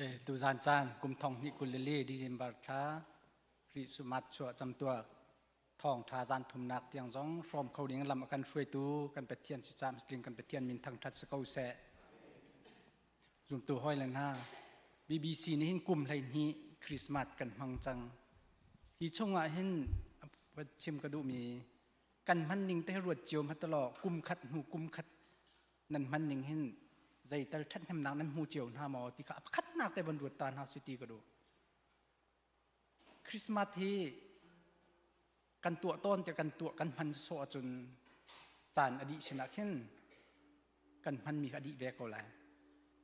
Tuzan caan kum thong hnih 22 December thla Christmas chuah camtuak thawngtha zan thumnak tiang zong hrawm kho ding lam a kan hruaitu kan Pathian si cam tling kan Pathian min thangthat si ko seh. Zumtu hawi le hna BBC nih hin kum 12 Christmas kan hmang cang. Hi chungah hin chim ka duhmi kan hman ning te ruat cio hmatalaw kum khat hnu kum khat nan hman ning hin zeital ṭhathnemnak nan hmu cio hna maw ti kha a pakhatnak te van ruat ta hna si ti ka duh. Christmas hi kan tuah tawn te kan tuah kan hman sawh ahcun caan a dih sinah khin kan hmanmi kha a dih ve ko lai.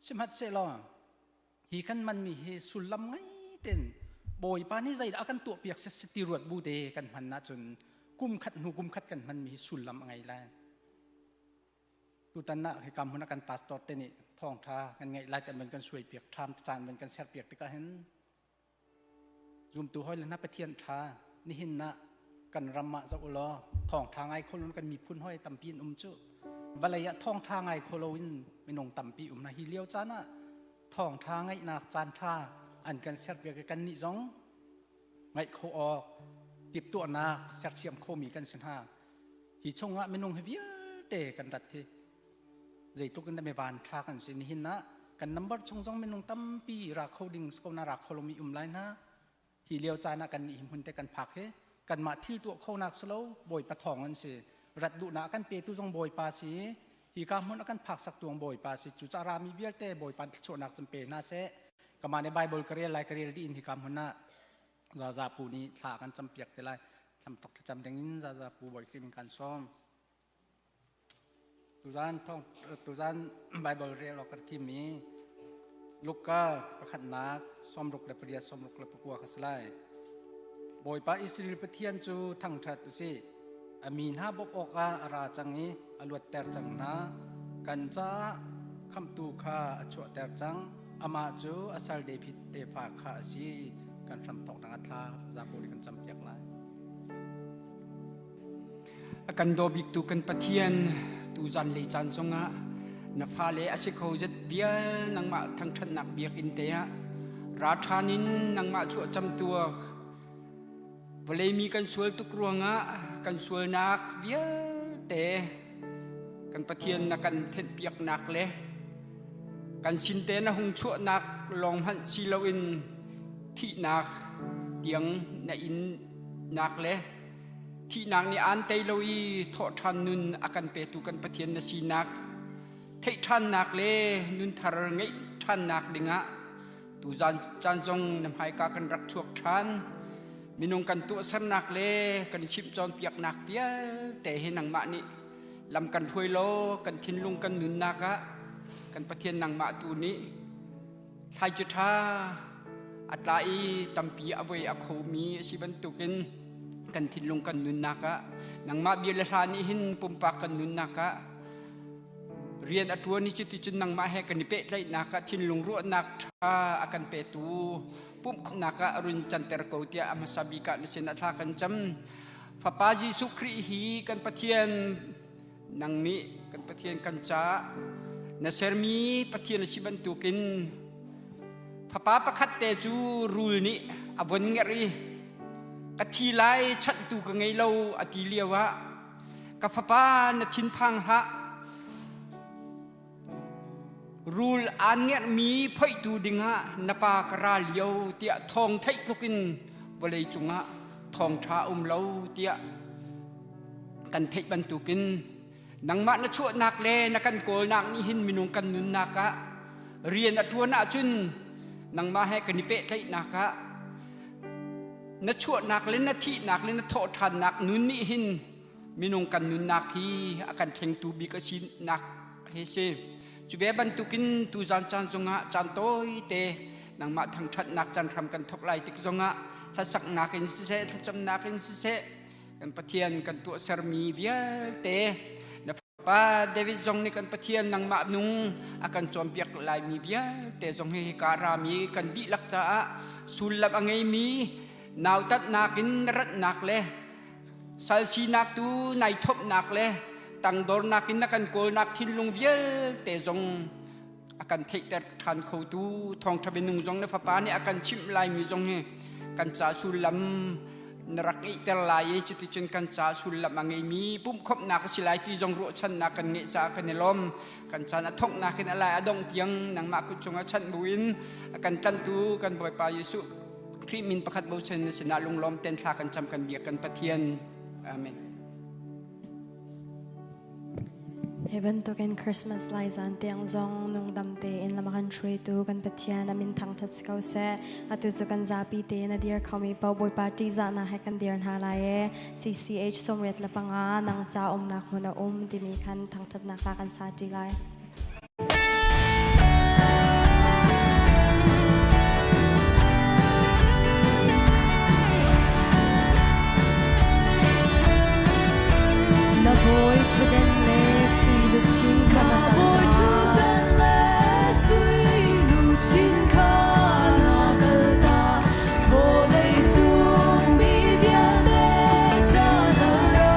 Sihmanhsehlaw hi kan manmi hi sullam ngei ten Bawipa nih zeidah a kan tuahpiak si ti ruat bu te kan hman ahcun kum khat hnu kum khat kan hmanmi hi sullam a ngei lai. Tutan ah hika hmun ah kan pastor te nih thawngṭha kan ngeih lai te kan suai piak ṭham caan ban kan ser piak tikah hin zumtu hawi le hna Pathian ṭha nihin ah kan ram ah zoh ulaw thawngṭha ngai kho lo kan miphun hawi tampi in um cu vawlei ah thawngṭha ngai kho lo in minung tampi um na hi lio caan ah thawngṭha ngaihnak caan ṭha an kan ser piak i kan nih zong ngaih khawh awk tiptuahnak sersiam khomi kan si hna. Hi chungah minung hi vialte kan rat hi zeitluk in dah mi van ṭha kan si. Nihin ah kan number chung zong minung tampi ra kho ding ko na ra kho lomi um lai hna. Hi lio caan ah kan nih hi hmun te kan phak hi kanmah thil tuah kho nak si lo Bawipa thawng an si. Rat duhnak kan petu zong Bawipa si. Hi ka hmun a kan phak sak tuang Bawipa si. Cucaah rami vialte Bawipa thluachuahnak cun pe hna seh. Kamah nih Bible ka rel lai ka rel dih in hi ka hmun ah Zaza pu nih thla kan campiak te lai. Thlamtok thlacam dingin Zaza pu Bawi Khrih min kan sawm. Tuzan thong tuzan Bible rel awk kan thimmi Luka pakhatnak 68 69 kha si lai. Bawipa Israel Pathian cu thangṭhat u sih. A mi hna bawmh awkah a ra cang i a luatter cang hna. Kan caah khamhtu kha a chuahter cang. Amah cu a sal David tefa kha a si. Kan hramthawknak a thla zapo nih kan campiak lai. A kan daw biktu kan Pathian tuzan lei caan zongah na fale a si kho zet vial nangmah thangṭhatnak biakinn te ah ra ṭhan in nangmah chuah camtuak vawlei mi kan sual tuk ruangah kan sualnak vialte kan Pathian na kan thenhpiaknak le kan sin te na hung chuahnak lawng hmanh si loin thihnak tiang na in nak le thihnak nih aan tei lo i thawhṭhan nun a kan petu kan Pathian na sinak theih ṭhannak le nun thar ngeih ṭhannak dingah tuzan caan zong na hmaika kan rak chuak ṭhan. Minung kan tuahsernak le kan chimh cawnpiaknak vialte hi nangmah nih lam kan hruai law kan thinlung kan nunnak ah kan Pathian nangmah tu nih thlaici ṭha a tla i tampi a voi a khomi a si bantukin kan thinlung kan nunnak ah nangmah bia le hla nih hin pumpak kan nunnak ah rian a ṭuan i cuticun nangmah he kan i pehtlaihnak ah thinlung ruahnak ṭha a kan petu pumhnak ah run canter ko tiah a hmasa bik ah na sin ah thla kan cam. Fapa Jesuh Khrih hi kan Pathian nang nih kan Pathian kan caah na sermi Pathian a si bantukin fapa pakhat te cu rul nih a von ngerh i ka thi lai chanhtu ka ngei lo a ti lio ah ka fapa na thinphang hlah Rul aan ngerhmi phoihtu dingah na pa ka ra lio tiah thawng theih tlukin vawlei cungah thawngṭha um lo tiah kan theih bantukin nangmah na chuahnak le na kan kawlnak nih hin minung kan nunnak ah rian a ṭuan ahcun nangmah he kan i pehtlaihnak ah na chuahnak le na thihnak le na thawhṭhannak nun nih hin minung kan nunnak hi a kan thlengtu bik a sinak hi si. Cu ve bantukin tuzan caan zongah caan tawite nangmah thangṭhatnak caan hram kan thawk lai tik zongah hlasaknak in siseh thlacamnak in siseh kan Pathian kan tuahsermi vialte na fapa David zong nih kan Pathian nangmah nung a kan cawnpiak laimi vialte zong hi hika rami kan dihlak caah sullam a ngeimi nautatnak in ratnak le Sal sinak tu nai thopnak le tangdornak in na kan kawlnak thinlung vialte zong a kan theihter ṭhan khotu thawngṭha bianung zong na fapa nih a kan chimh laimi zong hi kan ca sullam na rak ngeihter lai i cuticun kan ca sullam a ngeimi pumhkhawmhnak a si lai ti zong ruahchannak kan ngeih caah kan i lawm. Kan caan a thonghnak in a lai a dongh tiang nangmah kut cungah chanh buin a kan tlanhtu kan Bawipa Jesuh Khrih min pakhat bochan na sinah lunglawm ten thla kan cam kan biak kan Pathian. Amen. Hi bantukin Christmas lai zan tiang zong nungdam tein lam kan hruaitu kan Pathian a min thangṭhat si ko seh. Atu cu kan zapi tein a dir khomi paoh Bawipa ṭihzahnak he kan dir hna lai e. CCH 95 nang ca umnak hmun a um timi khan thangṭhatnak hla kan sa ṭi lai. Na bawi ṭhutden le sui luchin kha na kalta. Vawlei cung mi vialte ca na ra.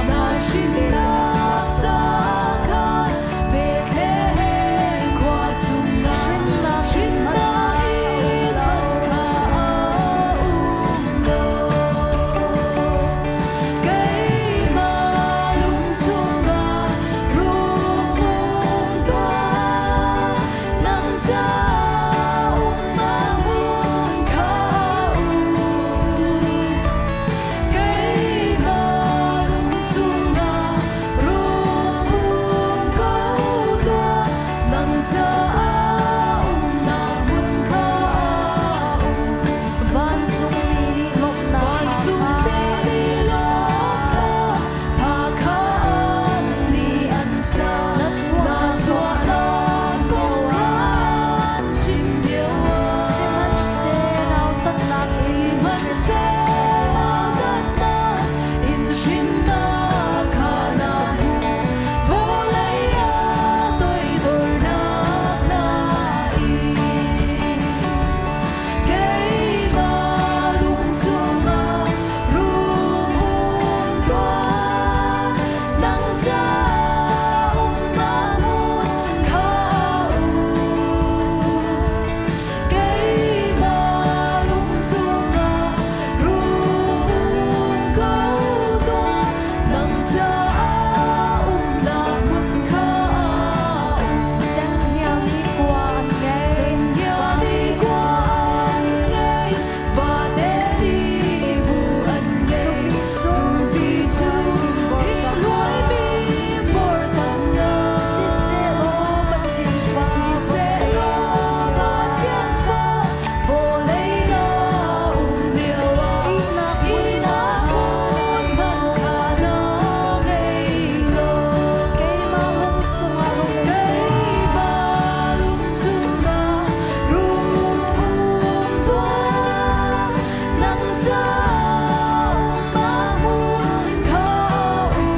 Na hrinnak ca Bethlehem khua chungah hrinnak inn kha a um lo. Keimah lung chungah rung um tuah, nang ca umnak hmun kha um. Keimah lung chungah rung um ko tuah, nang caah umnak hmun kha um. Vancungmi nih lawmhnak Vancungmi nih lawmhnak hla kha an nih an sa. Na chuahnak kong kha an chim lio ah. Sihmanhsehlaw nautatnak Sihmanhsehlaw nautatnak in hrinnak kha na hmuh. Vawlei ah toidornak na ing. Keimah lung chungah rung um tuah, nang ca umnak hmun kha um. Keimah lung chungah rung um ko tuah, nang caah umnak hmun kha um. Cenghngia nih kua an ngei. Cenghngia nih kua an ngei, vate nih bu an ngei. Tupi chung Tupi chung thingluaimi bor tamnak. Siseh Pathian fa Siseh Pathian fa, vawlei na um lio ah, Ihnak hmun ihnak hmun hmanh kha na ngei lo. Keimah lung chungah rung um Keimah lung chungah rung um tuah, nang ca umnak hmun kha um.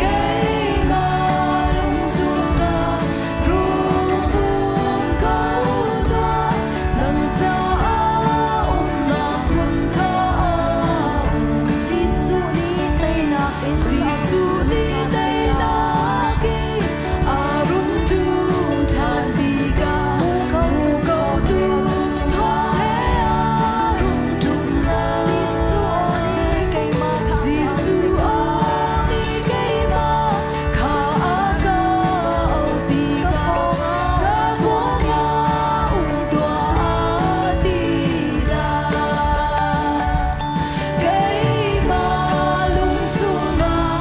Keimah lung chungah rung um ko tuah, nang caah umnak hmun kha um. Jesuh nih teinak in Jesuh nih teinak in a rung ṭum ṭhan tikah muko tu thawng he a rung ṭum lai. Jesuh nih keimah kha Jesuh nih keimah kha a ka auh tikah ka pawngah um tuah a ti lai. Keimah lung chungah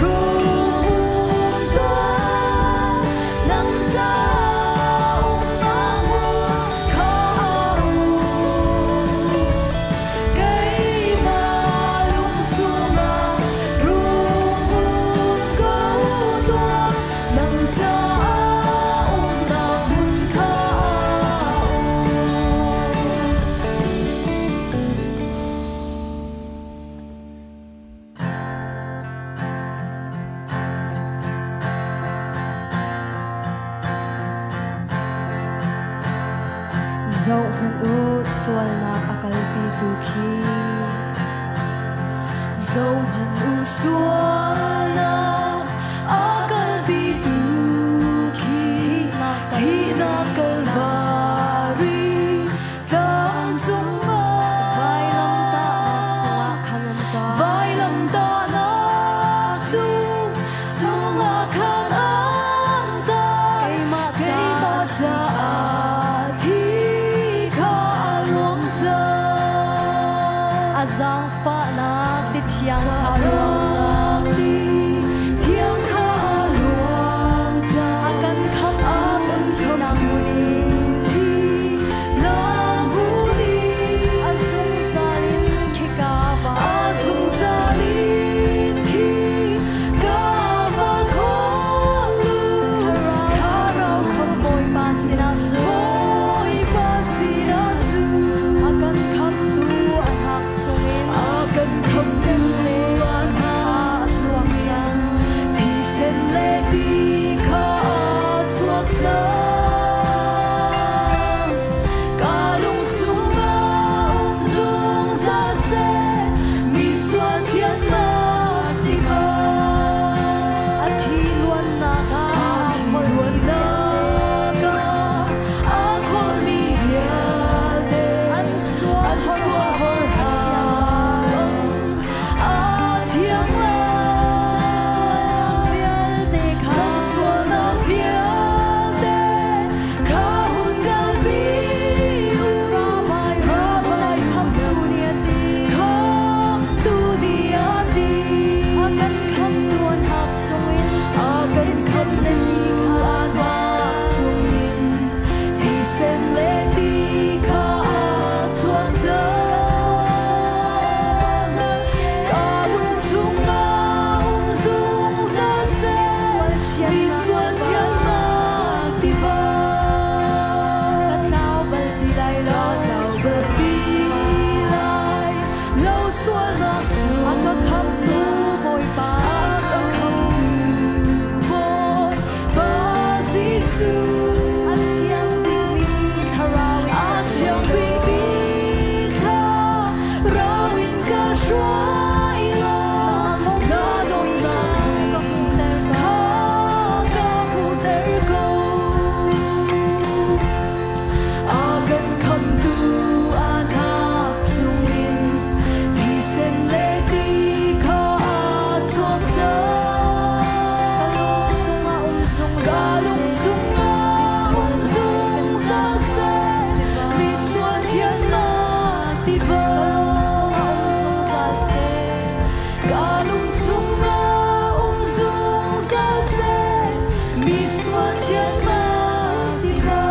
rung um tuah, nang ca umnak hmun kha um. Keimah lung chungah rung um ko tuah, nang caah umnak hmun kha um. Zohhmanh u, sualnak a kalpitu khi. Zohhmanh u, sualnak a kalpitu. kha a luang cang. Thiang kha a luang cang. A kan khamhtu thinak hmun i a zungzal in khika va a zungzal in khika va khawl u. Thlarau kha Bawipa sinah cun Bawipa sinah cun a kan khamhtu a hnak chungin a kan khamhtu a hnak chuak cang. Thisen le ti kha a chuak cang. Ka lung chungah um zungzal seh, mi sual thiannak tiva. A thi luannak ah, a thi luannak ah, a khawlmi vialte an sual hor a thiang lai. Vialte kha nan sualnak vialte kha hun kalpi u. Rabbi, Rabbi, khamtu nih a ti. Khamtu nih a ti. A kan khamtu an hak chungin a kan khamtu an hak chungin thisen le ti kha a chuak cang. Ka lung chungah um zungzal seh, mi sual thiannak tiva. Ka tlau bal ti lai lo, tlau bal ti lai lo sualnak cu a ka khamtu Bawipa a ka khamtu Bawipa Jesuh. A thiang bikmi thlarau in a thiang bikmi thlarau in ka hruai law na lawmnak ka hmuhter ko ka hmuhter ko. A kan khamtu a hnak chungin thisen le ti kha a chuak cang. Ka lung chungah um zungzal Ka lung chungah um zungzal seh, mi sual thiannak tiva. Ka lung chungah um zungzal seh, ka lung chungah um zungzal seh, mi sual thiannak tiva.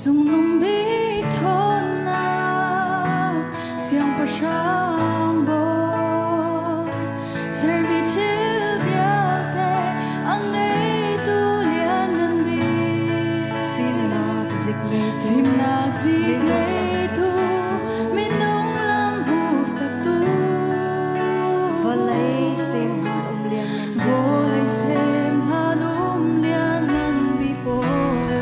Cungnung bik ṭhawnnak siangpahrang bawi sermi thil vialte a ngeitu lianngan bik fimnak zik ngeitu fimnak zik ngeitu minung lam hmuhsaktu vawlei sem hlan um lian vawlei sem hlan um lianngan bik bawi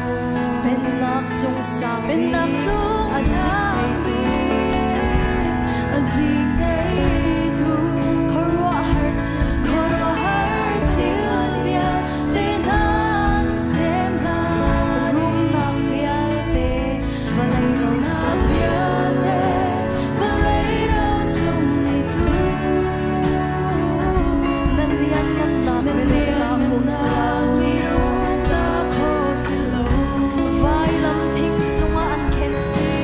pennak cung sang pennak cung a sang bik a zik ngeitu khuaruahhar thil khuaruahhar thil vialte nan sem hlan rumnak vialte vawlei rosung vialte vawlei rosung ngeitu na lianngannak minung ta khawh si lo vailam thing cungah an khen chih.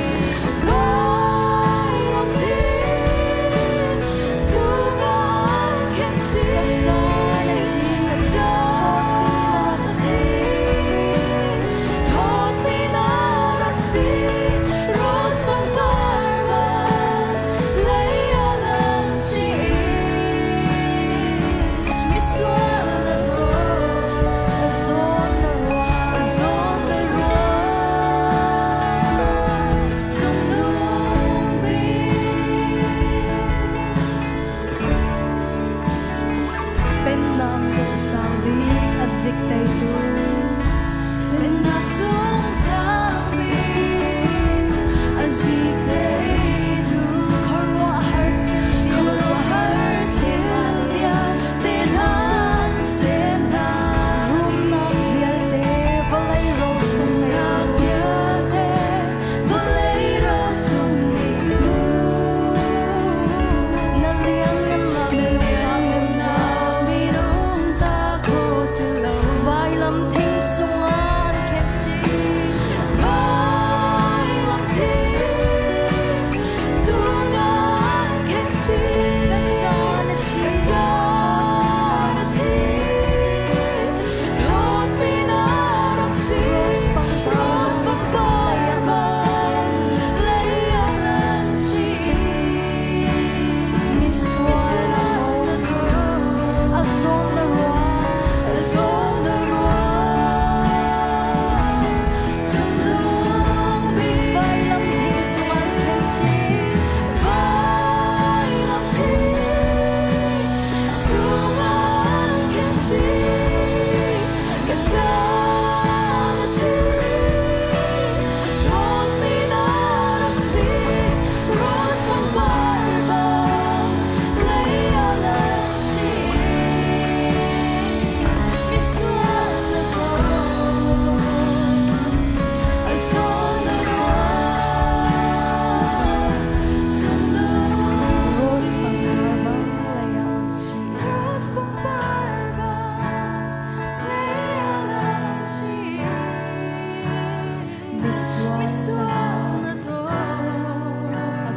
Misual na dawt. A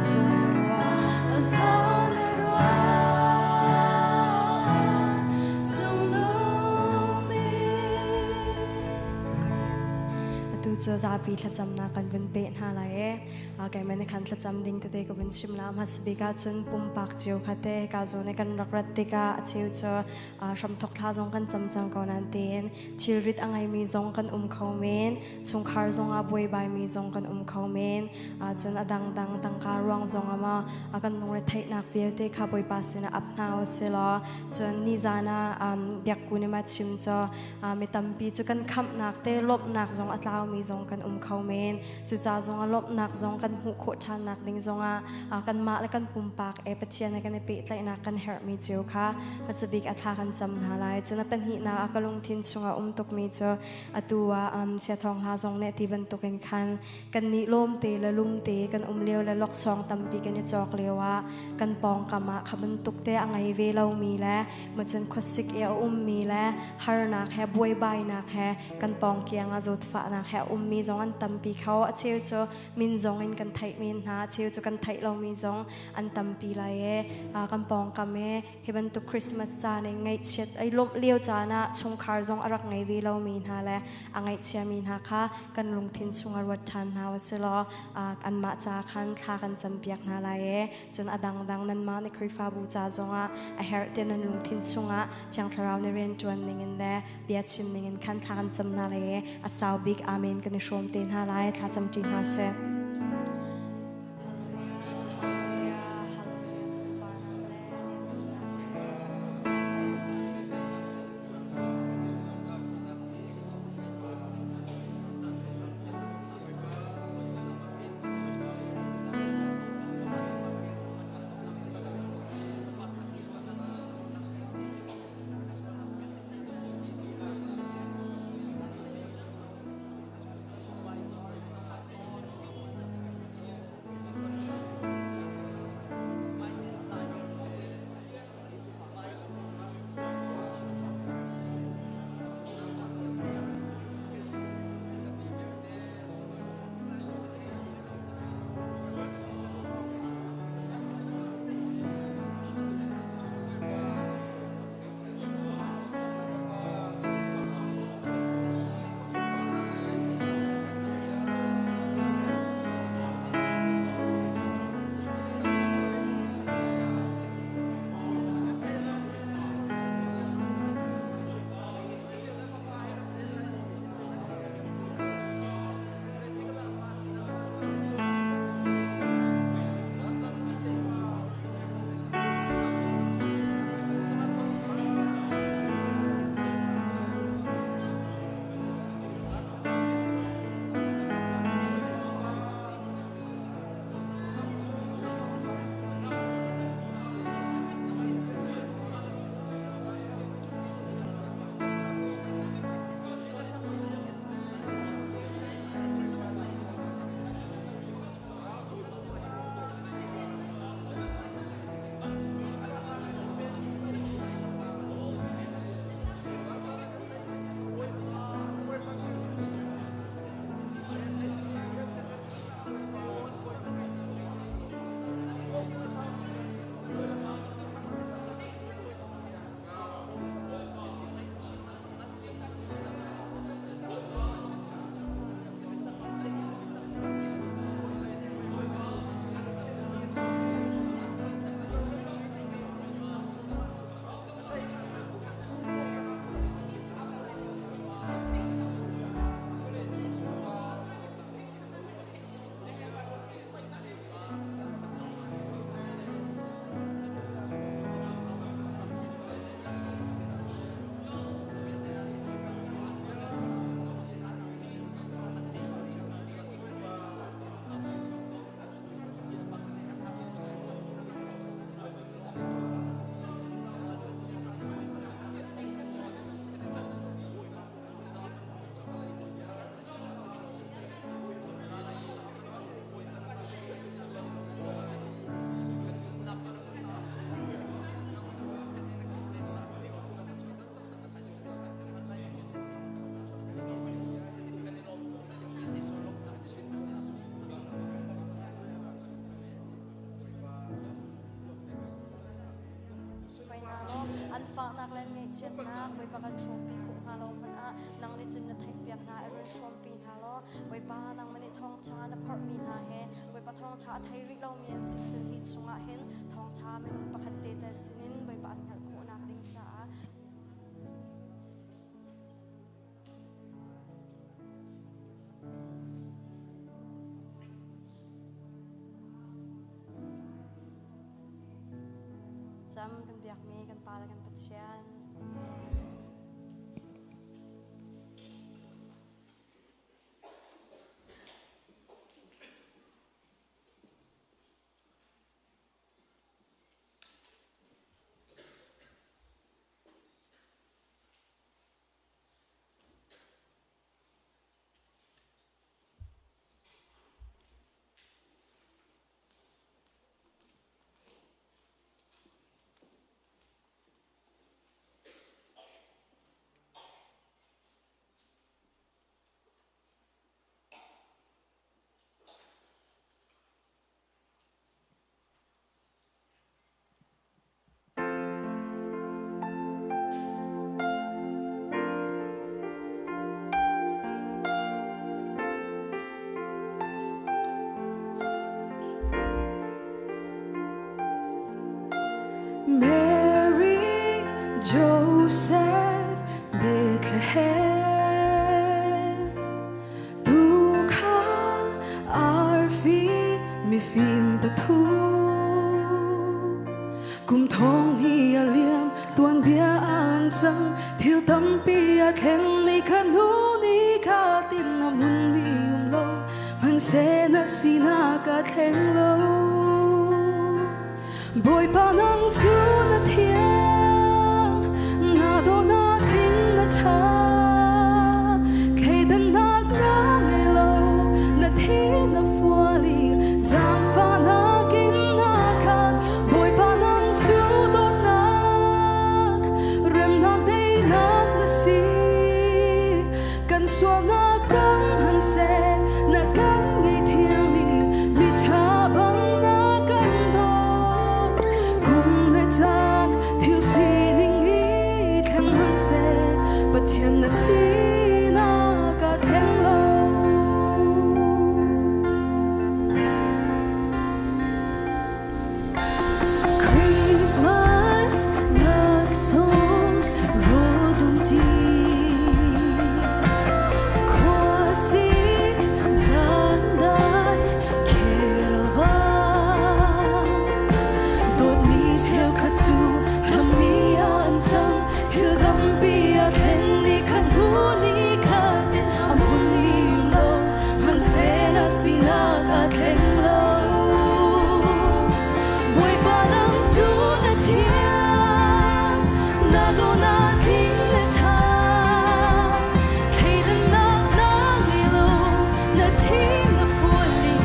zawn a ruah cungnung bik. Atu cu zapi thlacamnak kan vun peh hna lai e. Keimah nih khan thlacam ding tete ka vun chim la. Hmasabik ahcun pumpak cio kha te hika zawn i kan rak rat tikah a cheu cu hramthok thla zong kan cam cang ko nain tiin thilrit a ngeimi zong kan um kho men. Chungkhar zong ah buaibaimi zong kan um kho men. Cun a dangdang tangka ruang zong ah maw a kan lungretheihnak vialte kha Bawipa sinah ap hna u si law cun nizan ah biakku nih ma chim cu mi tampi cu kan khamhnak te lawmhnak zong a tlaumi zong kan um kho men. Cucaah zong ah lawmhnak zong kan hmuh khawh ṭhannak ding zongah kanmah le kan pumpak e Pathian he kan i pehtlaihnak kan herhmi cio kha hmasabik a thla kan cam hna lai. Cun a pahnihnak ah ka lungthin chungah um tukmi cu atu ah Siathawng hla zong nih ti bantukin khan kannih lawmte le lumte kan um lio le laksawng tampi kan i cawk lio ah kan pawngkam ah kha bantuk te a ngei ve lomi le macun khuasik i a ummi le harnak he buaibainak he kan pawngkiang ah zawtfahnak he a ummi zong an tampi kho. A cheu cu min zong in kan theih men hna, a cheu cu kan theih lomi zong an tampi lai e. Kan pawngkam e hi bantuk Christmas caan i ngaihchiat ai lawmh lio caan ah chungkhar zong a rak ngei ve lomi hna le a ngaihchiami hna kha kan lungthin chung ah ruat ṭhan hna u si law anmah ca khan thla kan campiak hna lai e. Cun a dangdang nanmah nih Khrihfabu ca zongah a herh ti nan lungthin chungah Thiang Thlarau nih rianṭuan ningin le bia chim ningin khan thla kan cam hna lai i a sau bik amen kan i hrawm te hna lai. Thla cam ṭi hna sih. An fahnak le an ngaihchiatnak Bawipa kan hrawmpi khawh hna lo hmanh ah nang nih cun na theihpiak hna i run hrawmpi hna law Bawipa nangmah nih thawngṭha na phorhmi hna he Bawipa thawngṭha a thei rih lomi an si cun hi chungah hin thawngṭha minung pakhat te tel sinin Bawipa an hngalh khawhnak ding caah Cam kan biakmi kan Pa le kan Pathian. Amen. Mary, Joseph, Bethlehem, Tuukhal arfi mifim pathum. Kum thong hi a liam tuanbia an cang thil tampi a thleng ni kha nu ni kha tin na mun mi um lo hmanhseh na sinak a thleng lo. Bawipa nang cu na thiang, na dawhnak in na ṭha. Thleidannak na ngei lo, na thi na fual i zaangfahnak in na khat. Bawipa nang cu dawtnak, remnak teinak na si. Kan sualnak dang hmanhseh na kan ngaihthiam i miṭha bang na kan dawt. Kum le caan thil sining i thleng hmanhseh Pathian na sinak aa thleng lo. Christmas laksawng rodumṭi khuasik zandai khelva dawtmi cheukhat cu hlammi an cang thil tampi a thleng ni khat hnu ni khat in a hmunmi um lo hmanhseh na sinak a thleng lo. Bawipa nang cu na thiang, na dawhnak in na ṭha. Thleidannak na ngei lo, na thi na fual i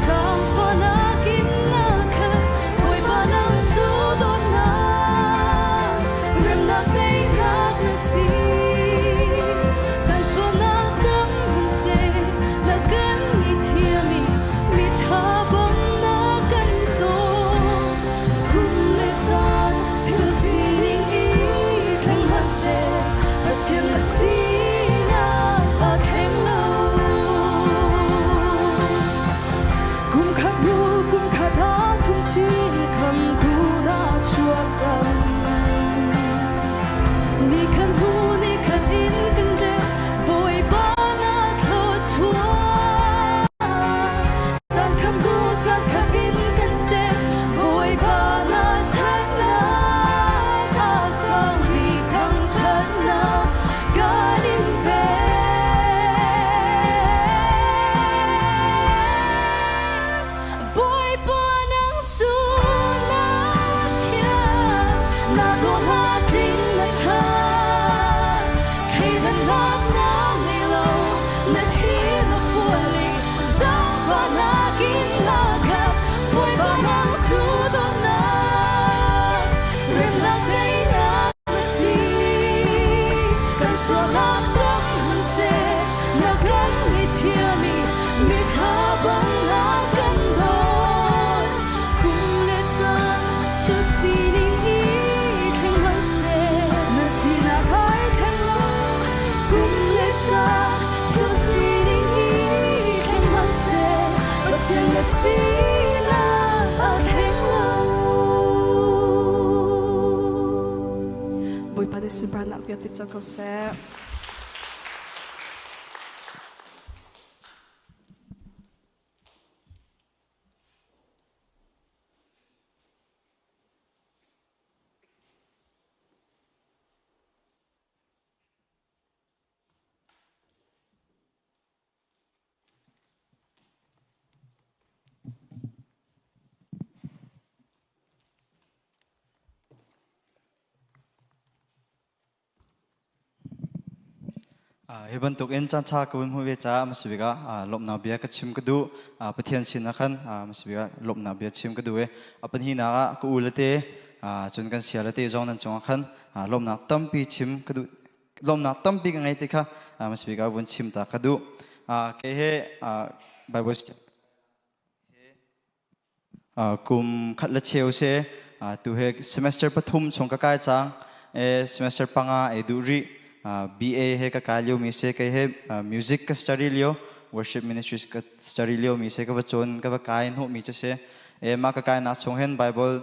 zaangfahnak in na khat. Bawipa nang cu dawtnak, remnak teinak na si. Kan sualnak dam hmanhseh, na kan ngaihthiam i miṭha bang na kan dawt. Kum le caan thil sining i thleng hmanhseh, Pathian na sinak aa thleng lo. Kum khat hnu kum khat ah thum chin khamtu na chuak cang. Ni khat hnu ni khat in kan rel Bawipa na thluachuah. Caan khat hnu caan khat in kan tel Bawipa na ṭhatnak a sang bik thangṭhatnak kan in pek. Bawipa nang cu na thiang, na dawtnak tling na ṭha. Thleidannak na ngei lo, na thi na fual i zaangfahnak in na khat. Bawipa nang cu dawtnak, remnak teinak na si. Kan sualnak dam hmanhseh, na kan ngaihthiam i miṭha bang na kan dawt. Kum le caan cu sining i thleng hmanhseh, Ka sinak aa thleng lo. Bawipa nih sunparnak vialte co ko seh. Hi bantuk in caan ṭha ka vun hmuh ve caah hmasa bik ah lawmhnak bia ka chim ka duh. Pathian sin ah khan hmasa bik ah lawmhnak bia chim ka duh i a pahnihnak ah ka u le te cun kan sia le te zong nan cungah khan lawmhnak tampi chim ka duh lawmhnak tampi ka ngei ti kha hmasa bik ah vun chim ta ka duh. Kei he Bible Kum khat le cheu si. Tu hi semester pathum chung ka kai cang. Semester panga ei duh rih. BA he ka kai lio mi si. Kei he music ka study lio, worship ministries ka study lio mi si. Ka va cawn, ka va kai hnawh mi cu si. Mah ka kai nak chung hin Bible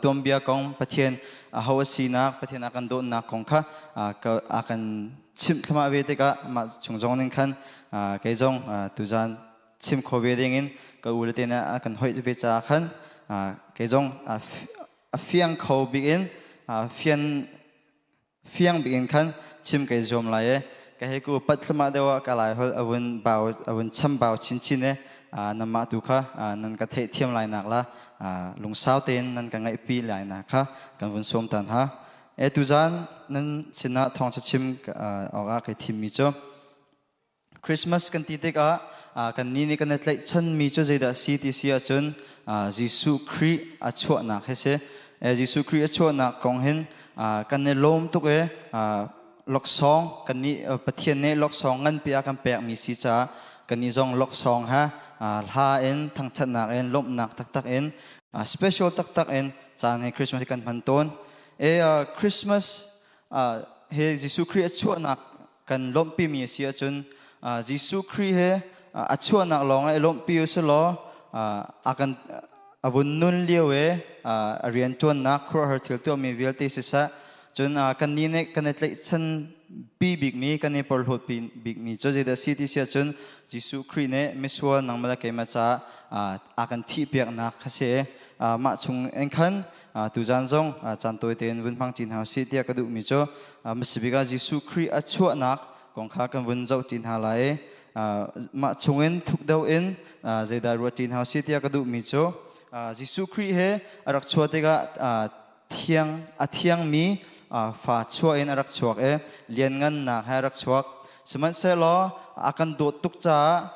tuanbia kong Pathian aho a sinak Pathian a kan dawtnak kong kha a kan chimh thluahmah ve tikah mah chung zong ning khan kei zong tuzan chim kho ve ding in ka u le te nih a kan hoih ve caah khan kei zong a fiang kho bik in fian fiang bik in khan chim kai zuam lai e ka hei ku pat thluma deuh ah ka lai hol avun bau avun cham bau chinchin e namah tu kha nan ka theih thiam lai nak la lungsau tein nan ka ngaih pi lai na kha kan vun som tan ha e tuzan nan sinah thawng chim awk ah kai thim mi cu Christmas kan ti tikah kan nih nih kan i tlaihchanmi cu zeidah a si ti si ahcun Jesuh Khrih a chuahnak hi si. Jesuh Khrih a chuahnak kong hin kan i lawm tuk i laksawng kan nih Pathian nih laksawng nganpi a kan pekmi si caah kan nih zong laksawng ha hla in thangthatnak in lawmhnak taktak in special taktak in caan hi Christmas hi kan hman tawn. Christmas he Jesuh Khrih a chuahnak kan lawmhpimi a si ahcun Jesuh Khrih he a chuahnak lawng i lawmhpi u si law a kan a vun nun lio i a rianṭuannak khuaruahhar thil tuahmi vialte siseh cun kan nih nih kan i tlaihchan pi bikmi kan i porhlawt bikmi cu zeidah si ti si ahcun Jesuh Khrih nih misual nangmah le keimah caah a kan thihpiaknak kha si mah chung in khan tuzan zong caan tawi tein vun hmang ṭi hna usih tiah ka duhmi cu hmasabik ah Jesuh Khrih a chuahnak kong kha kan vun zoh ṭi hna lai i mah chungin thuk deuh in zeidah ruat ṭi hna usih tiah ka duhmi cu Jesuh Khrih he a rak chuah tikah thiang a thiangmi fa chuah in a rak chuak i lianngannak he a rak chuak sihmanhsehlaw a kan dawt tuk caah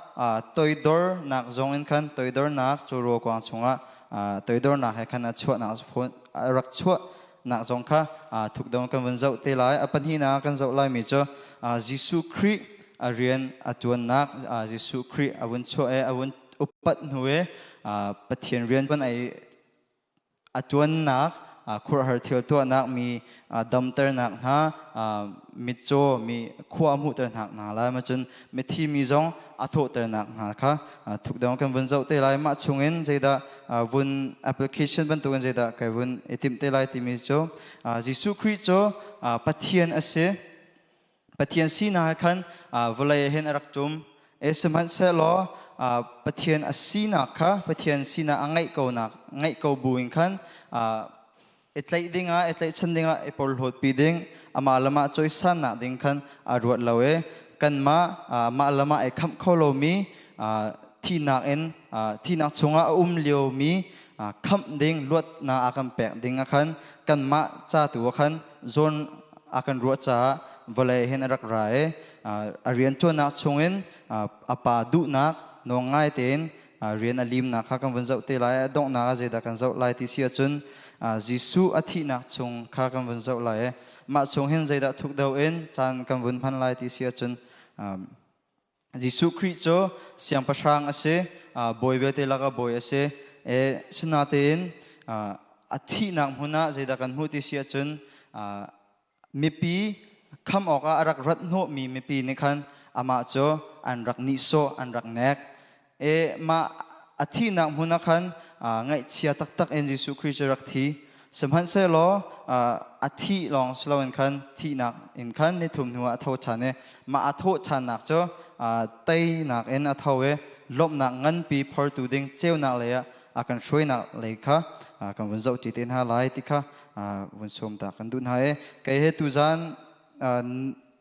toidornak zong in khan toidornak cu ruakuang chungah toidornak he khan a chuahnak a rak chuahnak zong kha thukdong kan vun zoh te lai. A pahnihnak kan zoh laimi cu Jesuh Khrih a rian a ṭuannak Jesuh Khrih a vun chuah i a vun upat hnu i Pathian rian pun ai a ṭuannak khuaruahhar thil tuahnak mi damternak hna mitcaw mi khua a hmuhternak hna lai ma cun mithi mi zong a thawhternak hna kha thukdang kan vun zoh te lai. Mah chungin zeidah vun application bantukin zeidah kai vun i timh te lai timi cu Jesuh Khrih cu Pathian a si. Pathian sinak khan vawlei hin a rak ṭum. E sihmanhsehlaw Pathian a sinak kha Pathian sinak a ngeih ko nak ngeih ko buin khan i tlaih dingah i tlaihchan dingah i porhlawtpi ding amah lamah cawisannak ding khan a ruat lo i kanmah mah lamah ai khamh kho lomi thihnak in thihnak chungah a um liomi khamh ding luatnak a kan pek ding ah khan kanmah ca tu ah khan zawn a kan ruah caah vawlei hin a rak ra i a rianṭuannak chungin a pa duhnak nawl ngai tein rian a limnak kha kan vun zoh te lai. A donghnak ah zeidah kan zoh lai ti si ahcun Jesuh a thihnak chung kha kan vun zoh lai i mah chung hin zeidah thuk deuh in caan kan vun hman lai ti si ahcun Jesuh Khrih cu siangpahrang a si, bawi vialte lakah bawi a si. E sinatein a thihnak hmun ah zeidah kan hmuh ti si ahcun mipi kham awkah a rak rat hnawhmi mipi nih khan amah cu an rak nihsawh, an rak nek. E mah A thihnak hmun ah khan ngaihchia taktak in Jesuh Khrih cu rak thi. Sihmanhsehlaw a thih lawng si loin khan thihnak in khan ni thum hnuah a tho ṭhan i mah a thawh ṭhannak cu teinak in a tho i lawmhnak nganpi phortu ding ceunak lei ah a kan hruainak lei kha kan vun zoh ṭi te hna lai ti kha vun sawm ta kan duh hna i kei he tuzan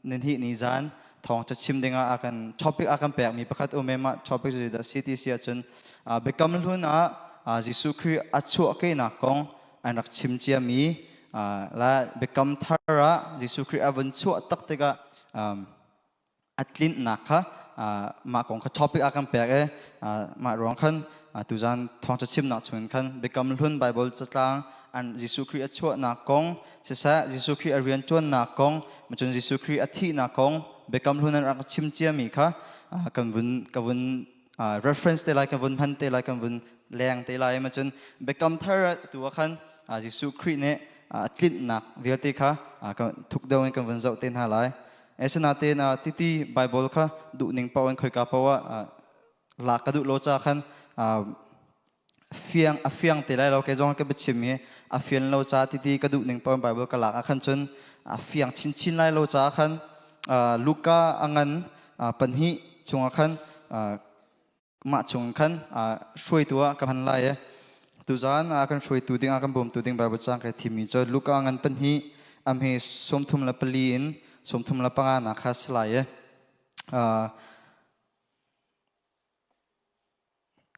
nihnih ni zan thawng ca chim dingah a kan topic a kan pekmi pakhat um i mah topic cu dah CTC ahcun biakam hlun ah Jesuh Khrih a chuahkehnak kong an rak chim ciami la biakam thar ah Jesuh Khrih a vun chuah tak tikah a tlinhnak kha mah kong kha topic a kan pek i mah ruang khan tuzan thawng ca chimnak chungin khan biakam hlun Bible catlang an Jesuh Khrih a chuahnak kong siseh Jesuh Khrih a rianṭuannak kong cun Jesuh Khrih a thihnak kong biakam hlun an rak chim ciami kha kan vun ka vun reference te lai kan vun hman te lai kan vun leng te lai ma cun biakam thar tu ah khan Jesuh Khrih nih a tlinhnak vialte kha thuk deuh in kan vun zoh te hna lai. Asinain titi Bible kha duh ning paoh in khoika paoh ah lak ka duh lo ca khan fiang a fiang te lai lo kei zong ka biachim hi a fian lo ca titi ka duh ning paoh in Bible ka lak ah khan cun a fiang chinchin lai lo ca khan Luka a ngan pahnih chungah khan mah chung khan hruaitu ah ka hman lai i tuzan a kan hruaitu ding a kan bawmtu ding Bible cang kai thimmi cu Luka ngan pahnih amhe 34 in 35 nak kha si lai i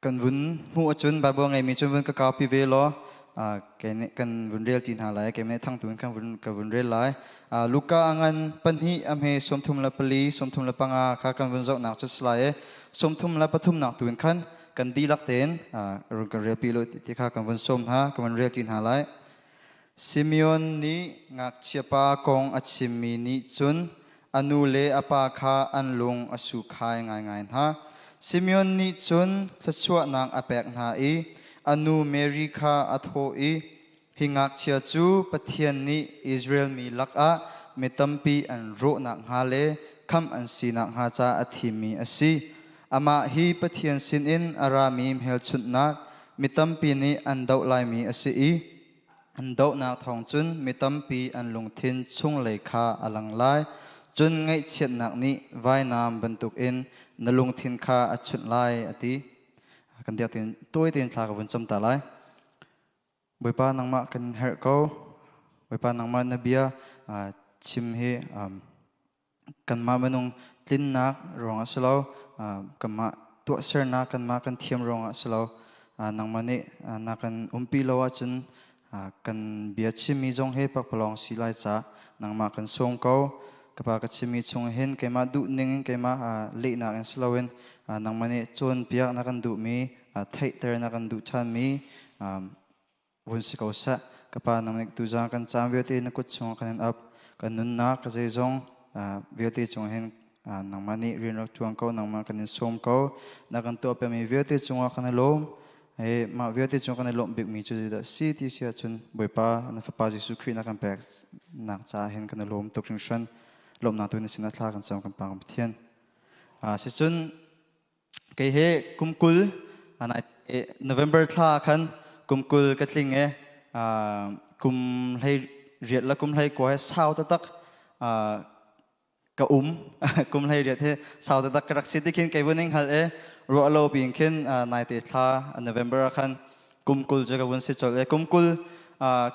kan vun hmuh ahcun Bible ngeimi cun vun ka kaupi ve law kan vun rel ti hna lai keimah thangtu in kan vun ka vun rel lai Luka a ngan pahnih a hme 34 35 kha kan vun zohnak cu si lai i 33 nak tu in khan kan dihlak tein run kan relpi lo ti kha kan vun sawm hna kan vun rel ti hna lai Simeon nih ngakchiapa kong a chimmi nih cun a nu le a pa kha an lung a sukhai ngaingai hna. Simeon nih cun thluachuahnak a pek hna i a nu Mary kha a thawh i, Hi ngakchia cu Pathian nih Israel mi lakah mi tampi an rawh nakhnga le khamh an si nakhnga ca a thimmi a si. Amah hi Pathian sinin a rami hmelchunhnak mi tampi nih an doh laimi a si i An dohnak thawng cun mi tampi an lungthin chunglei kha a lang lai. Cun ngaihchiatnak nih vainam bantukin na lungthin kha a chunh lai, a ti. Kan diak tein tawi tein thla ka vun cam ta lai. Bawipa nangmah kan herh ko. Bawipa nangmah na bia chim hi kanmah minung tlinnak ruangah si lo kanmah tuahsernak kanmah kan thiam ruangah si lo nangmah nih na kan umpi lo ahcun kan bia chimmi zong hi pakpalawng si lai ca nangmah kan sawm ko ka pa ka chimmi chung hin keimah duh ning in keimah lehnak in si loin nangmah nih cawnpiak na kan duhmi theihter na kan duh ṭhanmi vun si ko seh. Ka Pa nang nih tuzaan kan caan vialte na kut chungah kan in ap. Kan nunnak ka zeizong vialte cung hin nangmah nih rian rak ṭuan ko, nangmah kan in sawm ko. Na kan tuah piakmi vialte cungah kan i lawm. Hei mah vialte cung kan i lawmh bikmi cu zeidah si ti si ahcun Bawipa na Fapa Jesuh Khrih na kan pek nak caah hin kan i lawm tuk hringhran. Lawmhnak tu na sinah thla kan cam kan Pa kan Pathian. Sicun Kei hi kum 20 November thla khan kum 20 ka tling i kum hlei riat le kum hlei kua he sau taktak ka um. Kum hlei riat he sau taktak ka rak si ti khin kei vun ing hal i ruah lo piin khin naite thla November ah khan kum 20 cu ka vun si colh i kum 20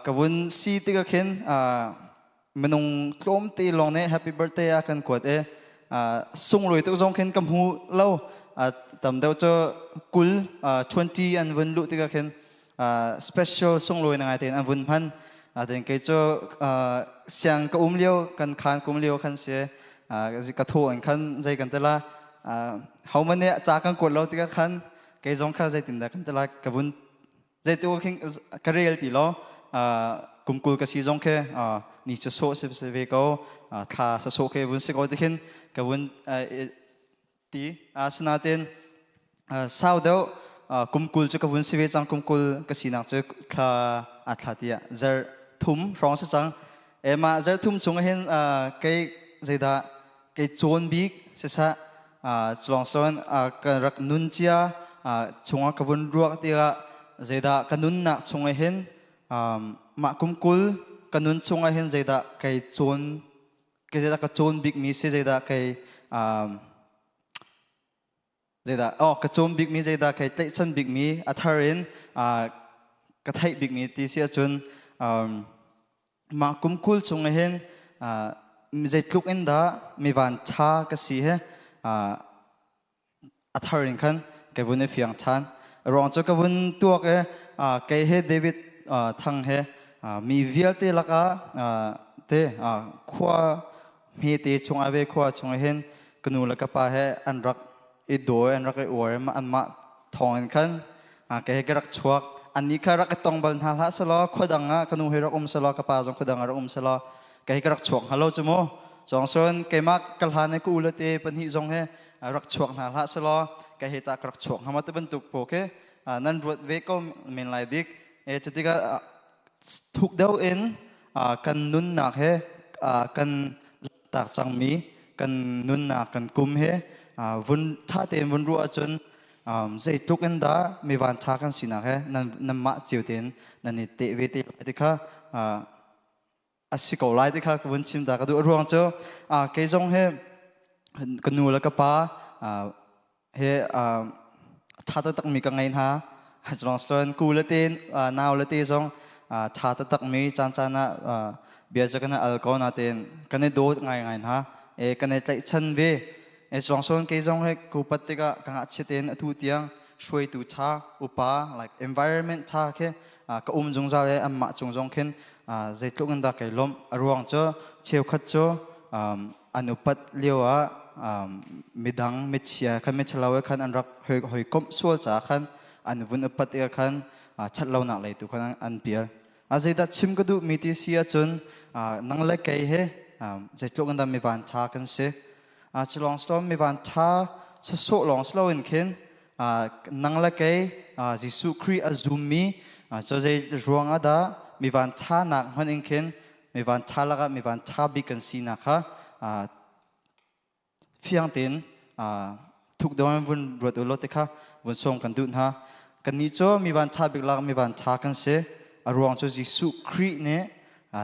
ka vun si tikah khin minung tlawmte lawng nih happy birthday a kan kuat i sunglawi tuk zong khin ka hmu lo. Tam deuh cu 20 20 an vun luh tikah khin special sunglawi na ngai tein an vun hman. Ten kei cu siang ka um lio kan khan kum lio khan si ka tho in khan zei kan tela ho man nih ca kan kuat lo tikah khan kei zong kha zeitindah kan tela ka vun zeitu khin ka rel ti lo. Kum 20 ka si zong khi ni sa sawh si ve ko thla sa sawh khi vun si ko ti khin ka vun ti. Asinain sau deuh kum 20 cu ka vun si ve cang. Kum 20 ka sinak cu thla a thla tiah zer thum hrawng si cang. Ema zer thum chung hin kei zeidah kei cawn bik siseh culong siloin ka rak nun cia. Chungah ka vun ruak tikah zeidah ka nunnak chungah hin mah kum 20 ka nun chungah hin zeidah kai cawn, kai zeidah ka cawn bikmi si, zeidah kai zeidah oh ka cawn bikmi, zeidah kai tlaihchan bikmi, a thar in ka theih bikmi ti si ahcun mah kum 20 chung hin zeitluk in dah mi van ṭha ka si he a thar in khan ka vun i fiang ṭhan. Ruang cu ka vun tuak i kei he David Thang he mi vialte lakah te khua hmete chungah ve khua chung hin ka nu le ka pa he an rak i dawi, an rak i uar i anmah thawng in khan kei he ka rak chuak. Annih kha rak i tong bal hna hlah selaw, khua dang ah ka nu he rak um selaw, ka pa zong khua dang ah rak um selaw, kei he ka rak chuak hnga lo cu mu. Cawng cun keimah ka hlan i ka u le te pahnih zong he rak chuak hna hlah selaw, kei he tah ka rak chuak hnga ma ti bantuk pawl khi nan ruat ve ko men lai dik. E cutikah thuk deuh in kan nunnak he kan tak cangmi kan nunnak kan kum he vun ṭha tein vun ruah ahcun zeitluk in dah mi van ṭha kan sinak he nanmah cio tein nan i teh ve te lai ti kha a si ko lai ti kha ka vun chim ta ka duh. A ruang cu kei zong he ka nu le ka pa he ṭha taktakmi ka ngei hna. Culong cun ku le te, nau le te zong ṭha taktakmi, caan caan ah bia cu kan i al ko nain kan i dawt ngaingai hna. Kan i tlaihchan ve. Culong cun kei zong he ku pat tikah ka ngakchia tein atu tiang hruaitu ṭha, upa, like environment ṭha khi ka um zungzal i anmah cung zong khin zeitluk in dah kai lawmh. A ruang cu cheukhat cu an upat lio ah midang michia khan, michalo khan an rak hawikomh sual caah khan an vun upat tikah khan ṭhatlonak lei tu khan an pial. A zeidah chim ka duhmi ti si ahcun nang le kei he zeitluk in dah mi van ṭha kan si. Cu lawng si lo, mi van ṭha sawsawh lawng si loin khin nang le kei Jesuh Khrih a zummi cu zei ruang ah dah mi van ṭhanak hmanh in khin mi van ṭha lakah mi van ṭha bik kan sinak kha fiang tein thuk deuh in vun ruat u law ti kha vun sawm kan duh hna. Kannih cu mi van ṭha bik lak mi van ṭha kan si. A ruang cu Jesuh Khrih nih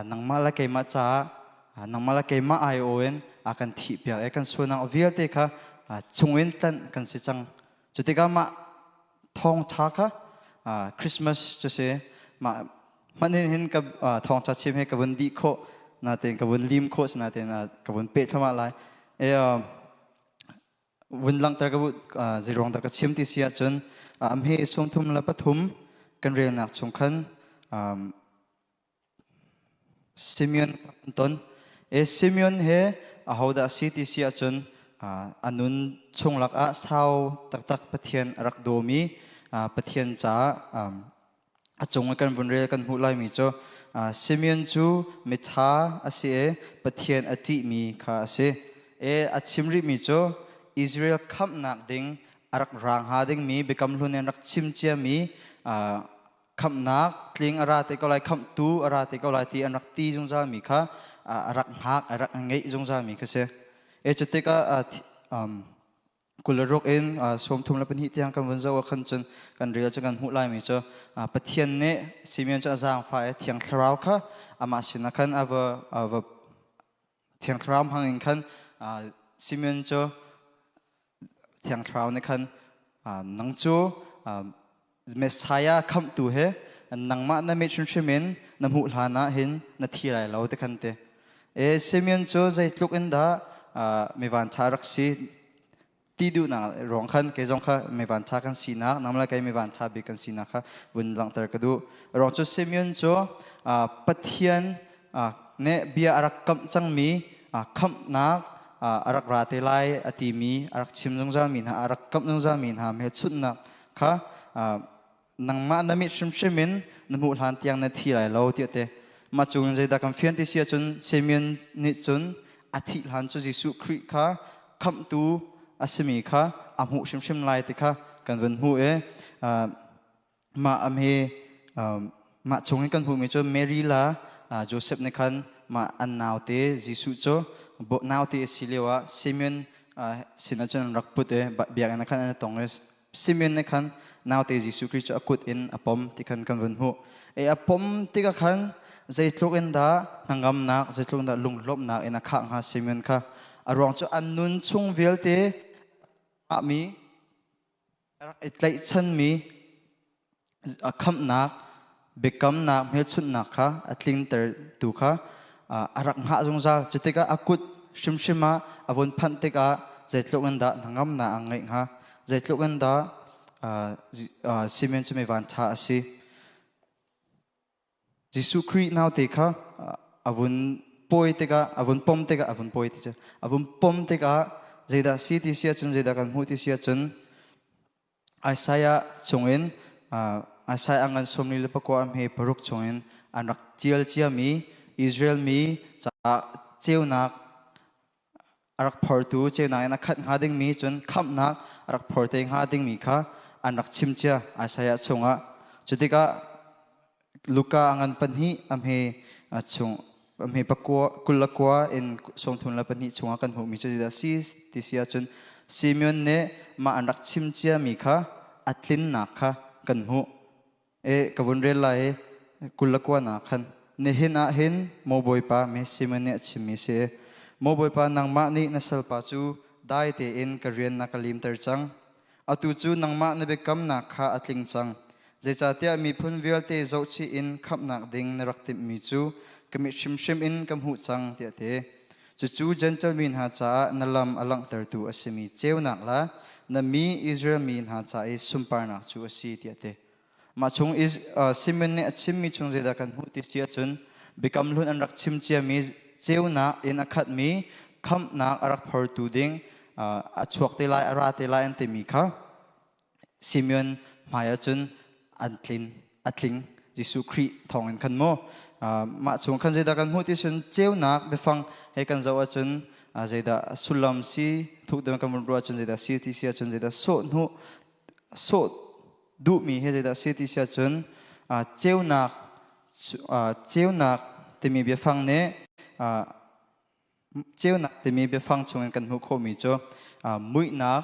nangmah le keimah caah, nangmah le keimah aiawh in a kan thihpiak i kan sualnak vialte kha chungin tlanh kan si cang. Cu tikah mah thawngṭha kha Christmas cu si mah hmanh hin hin ka thawngṭha chim hi ka vun dih khawh natein ka vun lim khawh si natein ka vun peh thluahmah lai. E vun langhter ka zeiruang dah ka chim ti si ahcun amhe 33 kan relnak chung khan Simeon an ton. E Simeon he ahodah a si ti si ahcun a nun chung lakah sau taktak Pathian a rak dawmi, Pathian caah a cung i kan vun rel kan hmuh laimi cu Simeon cu mitha a si i Pathian a ṭihmi kha a si. E a chim rihmi cu Israel khamhnak ding a rak ra hnga dingmi Biakam Hlun in rak chim ciami khamhnak tling a ra te ko lai, khamhtu a ra te ko lai ti an rak ti zungzal mi kha a rak hngak, a rak ngeih zungzal mi kha si. E cu tikah 26 in 32 tiang kan vun zoh ah khan cun kan rel cu kan hmuh lai mi cu Pathian nih Simeon cu a zaangfah i Thiang Thlarau kha amah sinah khan a va a va Thiang Thlarau hmang in khan Simeon cu Thiang Thlarau nih khan nang cu Messiah khamhtu he nangmah na mit hrimhrim in na hmuh hlan ah hin na thi lai lo ti khan ti. E Simeon cu zeitluk in dah mi vanṭha rak si ti duhnak ruang khan kei zong kha mi vanṭha kan sinak, nang le kei mi vanṭha bik kan sinak kha vun langhter ka duh. Ruang cu Simeon cu Pathian nih bia a rak kamh cangmi khamhnak a rak ra te lai a timi a rak chim zungzalmi hna, a rak kamh zungzalmi hna hmelchunhnak kha nangmah na mit hrimhrim in na hmuh hlan tiang na thi lai lo tiah te. Mah cu zeidah kan fian ti si ahcun Simeon nih cun a thih hlan cu Jesuh Khrih kha khamhtu a simi kha a hmuh hrimhrim lai ti kha kan vun hmuh i mah am hi mah chung in kan hmuhmi cu Mary la Joseph nih khan mah an naute Jesuh cu naute a si lio ah Simeon sinah cun an rak put i biakinn ah khan an i tong i. Simeon nih khan naute Jesuh Khrih cu a kut in a pom ti khan kan vun hmuh. E a pom tikah khan zeitluk in dah hnangamnak, zeitluk in dah lunglawmhnak in a khah hnga Simeon kha. A ruang cu an nun chung vialte mi rak i tlaihchanmi khamhnak, biakamnak, hmelchunhnak kha a tlingtertu kha a rak hngah zungzal. Cutikah a kut hrimhrim ah a vun phanh tikah zeitluk in dah hnangamnak a ngeih hnga? Zeitluk in dah Simeon cu mi vanṭha a si? Jesuh Khrih naute kha a vun pawi tikah a vun pom tikah a vun pawi ti cu a vun pom tikah zeidah si ti si ahcun zeidah kan hmuh ti si ahcun Isaiah chungin Isaiah ngan 44 a hme paruk chungin an rak tial ciami Israel mi caah ceunak a rak phortu ceunak in a khat hnga dingmi cun khamhnak a rak phor te hnga dingmi kha an rak chim cia Isaiah chungah. Cutikah Luka a ngan pahnih a hme chung a hme pakua 21 in 32 chungah kan hmuhmi cu zeidah si ti si ahcun Simeon nih mah an rak chim ciami kha a tlinnak kha kan hmuh. E ka vun rel lai i 29 ah khan nihin ah hin maw Bawipa mi Simon nih a chimmi si. Maw Bawipa nangmah nih na salpa cu dai tein ka rian na ka limter cang. Atu cu nangmah na biakamnak kha a tling cang. Zeicahtiah miphun vialte zohchih in khamhnak ding na rak timhmi cu ka mit hrimhrim in ka hmuh cang tiah ti. Cucu Jentail mi hna caah na lam a langhtertu a simi ceunak le na mi Israel mi hna ca i sunparnak cu a si tiah ti. Mah chung Simeon nih a chimmi chung zeidah kan hmuh ti si ahcun biakam hlun an rak chim ciami ceunak in a khatmi khamhnak a rak phortu ding a chuak te lai a ra te lai an timi kha Simeon hmai ahcun an tlin a tling Jesuh Khrih thawngin khan mu mah chung khan zeidah kan hmuh ti cun ceunak biafang he kan zoh ahcun zeidah sullam si thuk deuh kan vun ruah ahcun zeidah si ti si ahcun zeidah sawh hnuh sawh duhmi hi zeidah a si ti si ahcun ceunak ceunak timi biafang nih ceunak timi biafang chungin kan hmuh khawhmi cu muihnak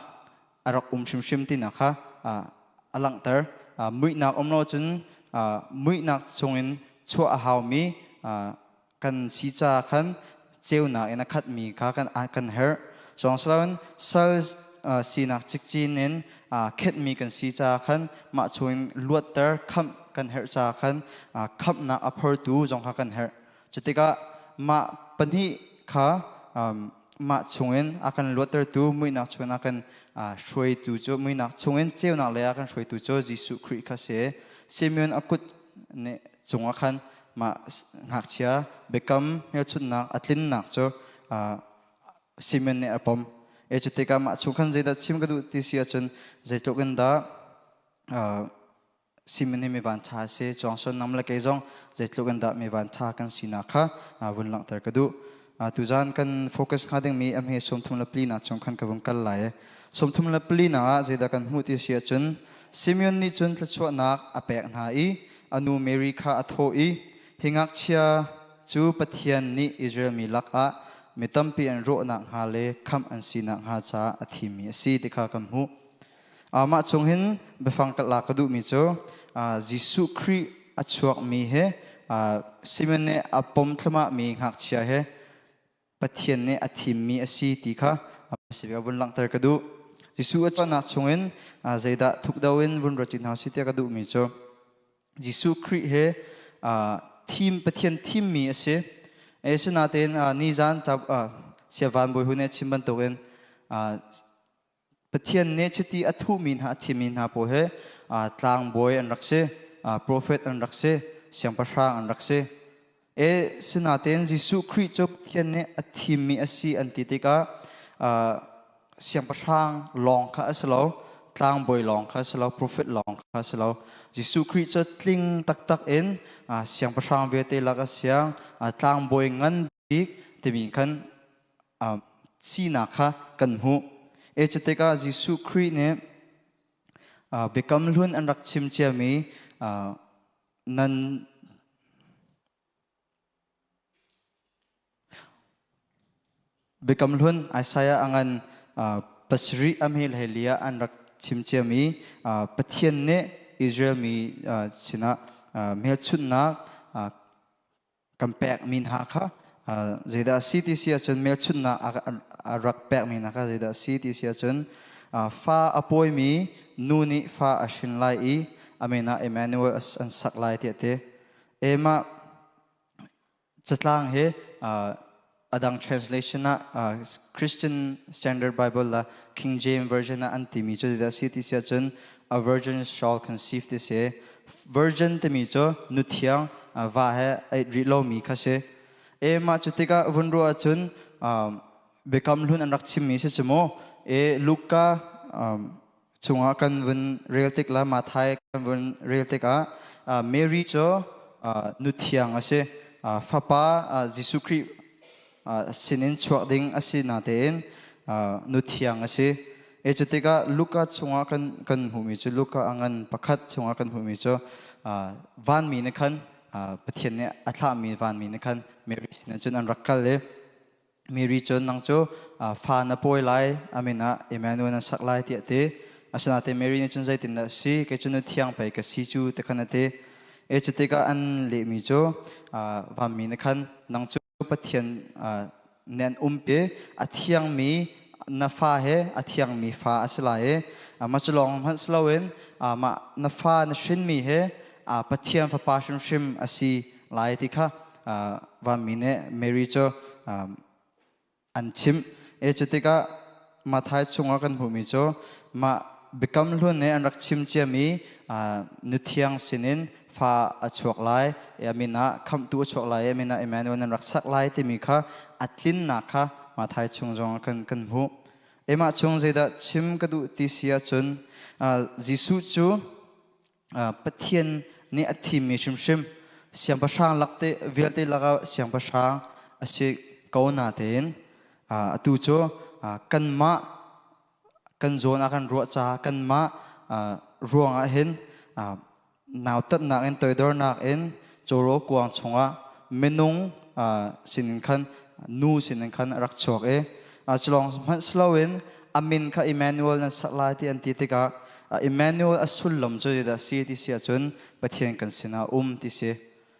a rak um hrimhrim tinak kha a langhter. Muihnak um lo cun muihnak chungin chuah a haumi kan si ca khan ceunak in a khatmi kha kan herh. Cawng siloin sal sinak cikcin in khetmi kan si ca khan mah chungin luatter khamh kan herh ca khan khamhnak a phortu zong kha kan herh. Cutikah mah pahnih kha mah chungin a kan luattertu muihnak chungin a kan hruaitu cu muihnak chungin ceunak lei a kan hruaitu cu Jesuh Khrih kha si. Simeon a kut nih cungah khan mah ngakchia biakam hmelchunhnak a tlinnak cu Simeon nih a pom. E cu tikah mah chung khan zeidah chim ka duh ti si ahcun zeitluk in dah Simeon hi mi vanṭha a si, Chuangson nam le kei zong zeitluk in dah mi vanṭha kan sinak kha vun langhter ka duh. Tuzaan kan focus hnga dingmi a hme 34 nak chung khan ka vung kal lai. 34 nak ah zeidah kan hmuh ti si ahcun Simeon nih cun thluachuahnak a pek hna i a nu Mary kha a thawh i hi ngakchia cu Pathian nih Israel mi lakah mi tampi an rawhnak hnga le khamh an sinak hnga caah a thimmi a si ti kha kan hmuh. Mah chung hin biafang ka lak ka duhmi cu Jesuh Khrih a chuakmi he Simeon nih a pom thluahmahmi ngakchia he Pathian nih a thimmi a si ti kha a vun langhter ka duh. Jesuh a chuahnak chungin zeidah thukdo in vun ruat hna si tiah ka duhmi cu Jesuh Khrih he thim Pathian thimmi a si. Asinain nizan siavan bawi hun nih a chim bantukin Pathian nih chiti a thuhmi hna a thimmi hna pawl hi tlangbawi an rak si, profet an rak si, siangpahrang an rak si. E sinain Jesuh Khrih cu Pathian nih a thimmi a si an ti tikah siangpahrang lawng kha a si lo, tlangbawi lawng kha a si lo, profet lawng kha a si lo. Jesuh Khrih cu tling taktak in siangpahrang vialte lak a siang, tlangbawi ngan bik timi khan sinak kha kan hmuh. E cu tikah Jesuh Khrih nih biakam hlun an rak chim ciami nan biakam hlun Isaiah a ngan pasarih a hmel hei li ah an rak chim ciami Pathian nih Israel mi sinah hmelchunhnak kan pekmi hna kha zeidah a si ti si ahcun hmelchunhnak a rak pekmi hna kha zeidah a si ti si ahcun fa a pawimi nu nih fa a hrin lai i a min ah Emmanuel an sak lai tiah ti. Emah Catlang hi a dang translation ah Christian Standard Bible la King James Version ah an timi cu zeidah a si ti si ahcun a virgin shall conceive ti si. Virgin timi cu nu thiang va he ai rih lomi kha si. E mah cu tikah vun ruah ahcun biakam hlun an rak chimmi si cu mu. E Luka chungah kan vun rel tik la Mathai kan vun rel tikah Mary cu nu thiang a si. Fapa Jesuh Khrih sinin chuak ding a si natein nu thiang a si. E cu tikah Luka chungah kan kan hmuhmi cu Luka a ngan pakhat chungah kan hmuhmi cu vanmi nih khan Pathian nih a thlahmi vanmi nih khan Mary sinah cun an rak kal i Mary cun nang cu fa na pawi lai, a min ah Emmanuel na sak lai tiah a ti. Asinain Mary nih cun zeitindah a si? Kei cu nu thiang pei ka si cu ti khan a ti. E cu tikah an lehmi cu vanmi nih khan nang cu Pathian nih an umpi, a thiangmi na fa he a thiangmi fa a si lai i mah cu lawng hmanh si loin mah na fa na hrinmi he Pathian fapa hrimhrim a si lai ti kha vanmi nih Mary cu an chimh. E cu tikah Matthai chungah kan hmuhmi cu mah biakam hlun nih an rak chim ciami nuthiang sinin fa a chuak lai, a min ah khamhtu a chuak lai, a min ah Emmanuel nan rak sak lai timi kha a tlinnak kha Matthai chung zong kan kan hmuh. Emah chung zeidah chim ka duh ti si ahcun Jesuh cu Pathian nih a thimmi hrimhrim siangpahrang lakte vialte lakah siangpahrang a si ko natein atu cu kanmah kan zawn ah kan ruah caah kanmah ruangah hin nautatnak in toidornak in cawraw kuang chungah minung sinin khan nu sinin khan a rak chuak i culawng hmanh si loin a min kha Emmanuel nan sak lai ti an ti tikah Emmanuel a sullam cu zeidah si ti si ahcun Pathian kan sinah um ti si.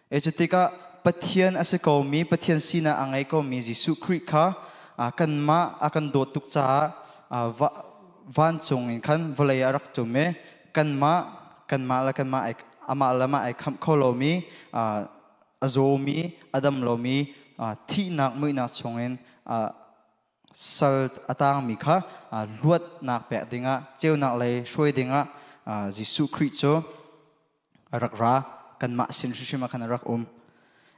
E cu tikah Pathian a si komi Pathian sinak a ngei komi Jesuh Khrih kha kanmah a kan dawt tuk caah vancung in khan vawlei ah rak tum i kanmah kanmah le kanmah amah le amah ai khamh kho lomi a zawmi a dam lomi thihnak muihnak chungin sal a tangmi kha luatnak pek dingah ceunak lei hruai dingah Jesuh Khrih cu a rak ra. Kanmah sin hrimhrim ah khan a rak um.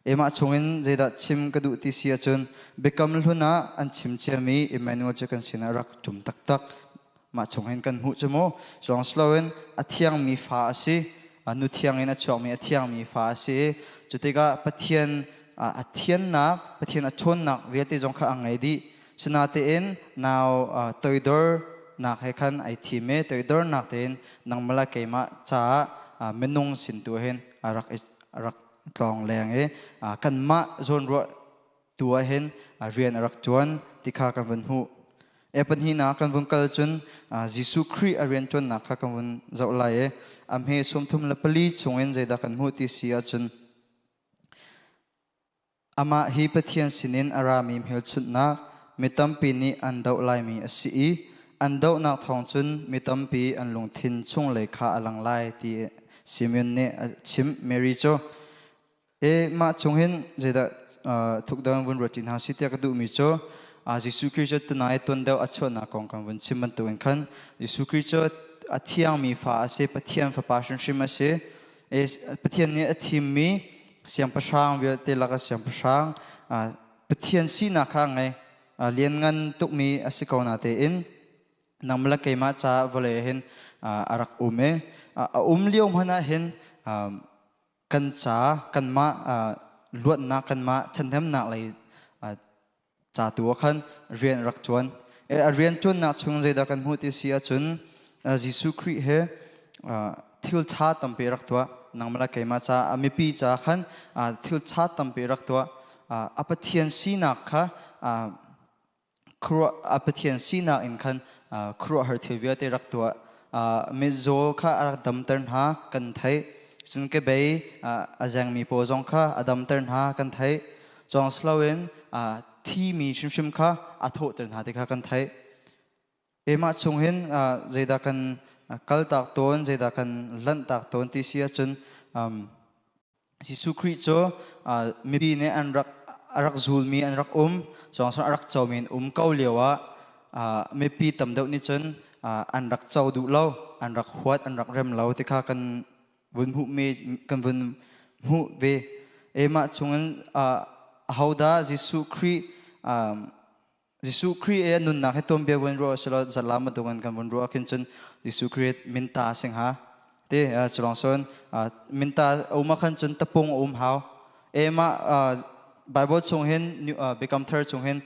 Emah chungin zeidah chim ka duh ti si ahcun biakam hlun ah an chim ciami Emmanuel cu kan sinah rak ṭum taktak. Mah chung hin kan hmuh cu mu. Cuang siloin a thiangmi fa a si. Nu thiang in a chuakmi a thiangmi fa a si. Cu tikah Pathian a thiannak, Pathian a ṭhawnnak vialte zong kha a ngei dih. Sinatein nau toidor nak he khan ai thim i toidornak tein nangmah le keimah caah minung sin tu hin a rak a rak tlawng leng i kanmah zawnruah tu ah hin rian a rak ṭuan ti kha kan vun hmuh. E pahnihnak kan vun kal cun Jesuh Khrih a rian ṭuannak kha kan vun zoh lai i a hme 34 chungin zeidah kan hmuh ti si ahcun amah hi Pathian sinin a rami hmelchunhnak mi tampi nih an doh laimi a si i an dohnak thawng cun mi tampi an lungthin chunglei kha a lang lai ti Simeon nih a chimh. Mary cu E mah chung hin zeidah thukdang vun ruat hna si tiah ka duhmi cu Jesuh Khrih cu tunai tuan deuh a chuahnak kong kan vun chim bantukin khan Jesuh Khrih cu a thiangmi fa a si, Pathian fapa hrimhrim a si. Pathian nih a thimmi siangpahrang vialte lak a siangpahrang Pathian sinak kha a ngei. Lianngan tukmi a si ko natein nangmah le keimah caah vawlei hin a rak um i a um lio hmanh ah hin kan ca kanmah luatnak kanmah ṭhahnemnak lei ca tu ah khan rian rak ṭuan. A rian ṭuannak chung zeidah kan hmuh ti si ahcun Jesuh Khrih he thil ṭha tampi rak tuah. Nangmah le keimah ca a mipi ca khan thil ṭha tampi rak tuah. A Pathian sinak kha a Pathian sinak in khan khuaruahhar thil vialte rak tuah. Mizaw kha a rak damter hna kan theih. Cun kebei a zengmi pawl zong kha a damter hna kan theih. Cawng si loin thimi hrimhrim kha a thawhter hna ti kha kan theih. Mah chung hin zeidah kan kaltak tawn, zeidah kan lanhtak tawn ti si ahcun Jesuh Khrih cu mipi nih an rak a rak zulmi an rak um, cawng a rak comi an um ko lio ah mipi tam deuh nih cun an rak co duh lo, an rak huat, an rak rem lo ti kha kan vun hmuh mi kan vun hmuh ve. Mah chungin ahodah Jesuh Khrih Jesuh Khrih i a nunnak hi tuanbia vun ruah selaw zalam bantuk in kan vun ruah khin cun Jesuh Khrih minta a sing ha ti culong cun minta a um ah khan cun tapung a um hau. E mah Bible chung hin Biakam Thar chung hin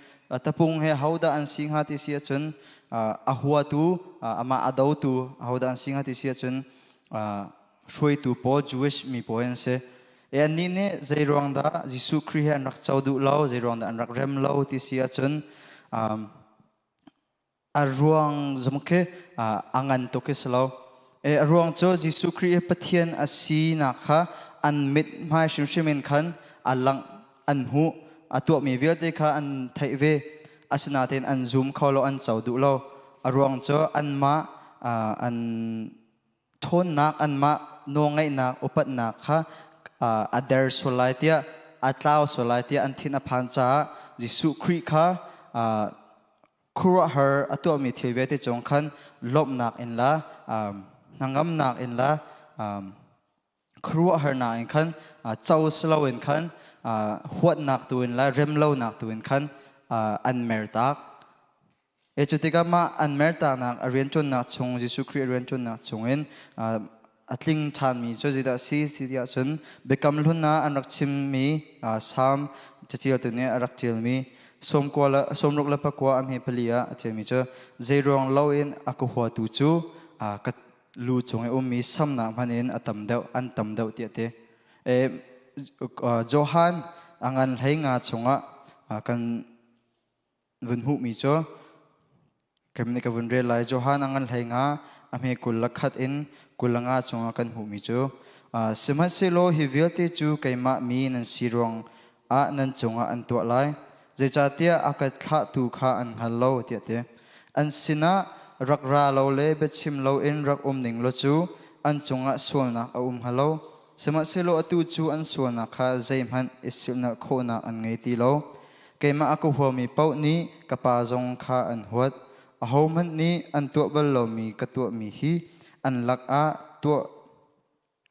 tapung he hodah an si hnga ti si ahcun a huatu amah a dotu hodah an si hnga ti si ahcun hruaitu pawl Jewish mi pawl an si. E annih nih zei ruang dah Jesuh Khrih he an rak co duh lo, zei ruang dah an rak rem lo ti si ahcun a ruang zong khi a ngan tuk khi si lo. E a ruang cu Jesuh Khrih hi Pathian a sinak kha an mit hmai hrimhrim in khan a langh an hmuh a tuahmi vialte kha an theih ve. Asinain an zum kho lo, an co duh lo. A ruang cu anmah an ṭhawnnak anmah nawlngeihnak upatnak kha a der sual lai tiah a tlau sual lai tiah an thin a phan caah Jesuh Khrih kha khuaruahhar a tuahmi thil vialte cung khan lawmhnak in la hnangamnak in la khuaruahharnak in khan co si loin khan huatnak tu in la rem lonak tu in khan an mertak. E cu tikah mah an mertaknak a rianṭuannak chung Jesuh Khrih a rianṭuannak chungin a tling ṭhanmi cu zeidah a si ti ahcun Biakam Hlun ah an rak chimmi Salm caṭialtu nih a rak ṭialmi 64 a hme pali ah a ṭialmi cu zeiruang loin a ka huatu cu ka lu cung i ummi samnak hmanh in a tam deuh an tam deuh tiah a ti. E, Johan a ngan hlei nga chungah kan vun hmuhmi cu keimah nih ka vun rel lai. Johan a ngan hlei nga a hme 21 in 25 chungah kan hmuhmi cu sihmanhsehlaw hi vialte cu keimah mi nan si ruang ah nan cungah an tuah lai, zeicahtiah a ka thlahtu kha an hngal lo tiah ti. An sinah rak ra lo le biachim loin rak um ning law cu an cungah sualnak a um hnga lo. Sihmanhsehlaw atu cu an sualnak kha zeihmanh i silhnalh khawhnak an ngei ti lo. Keimah a ka huami paoh nih ka Pa zong kha an huat. Ahohmanh nih an tuah bal lomi ka tuahmi hi an lakah tuah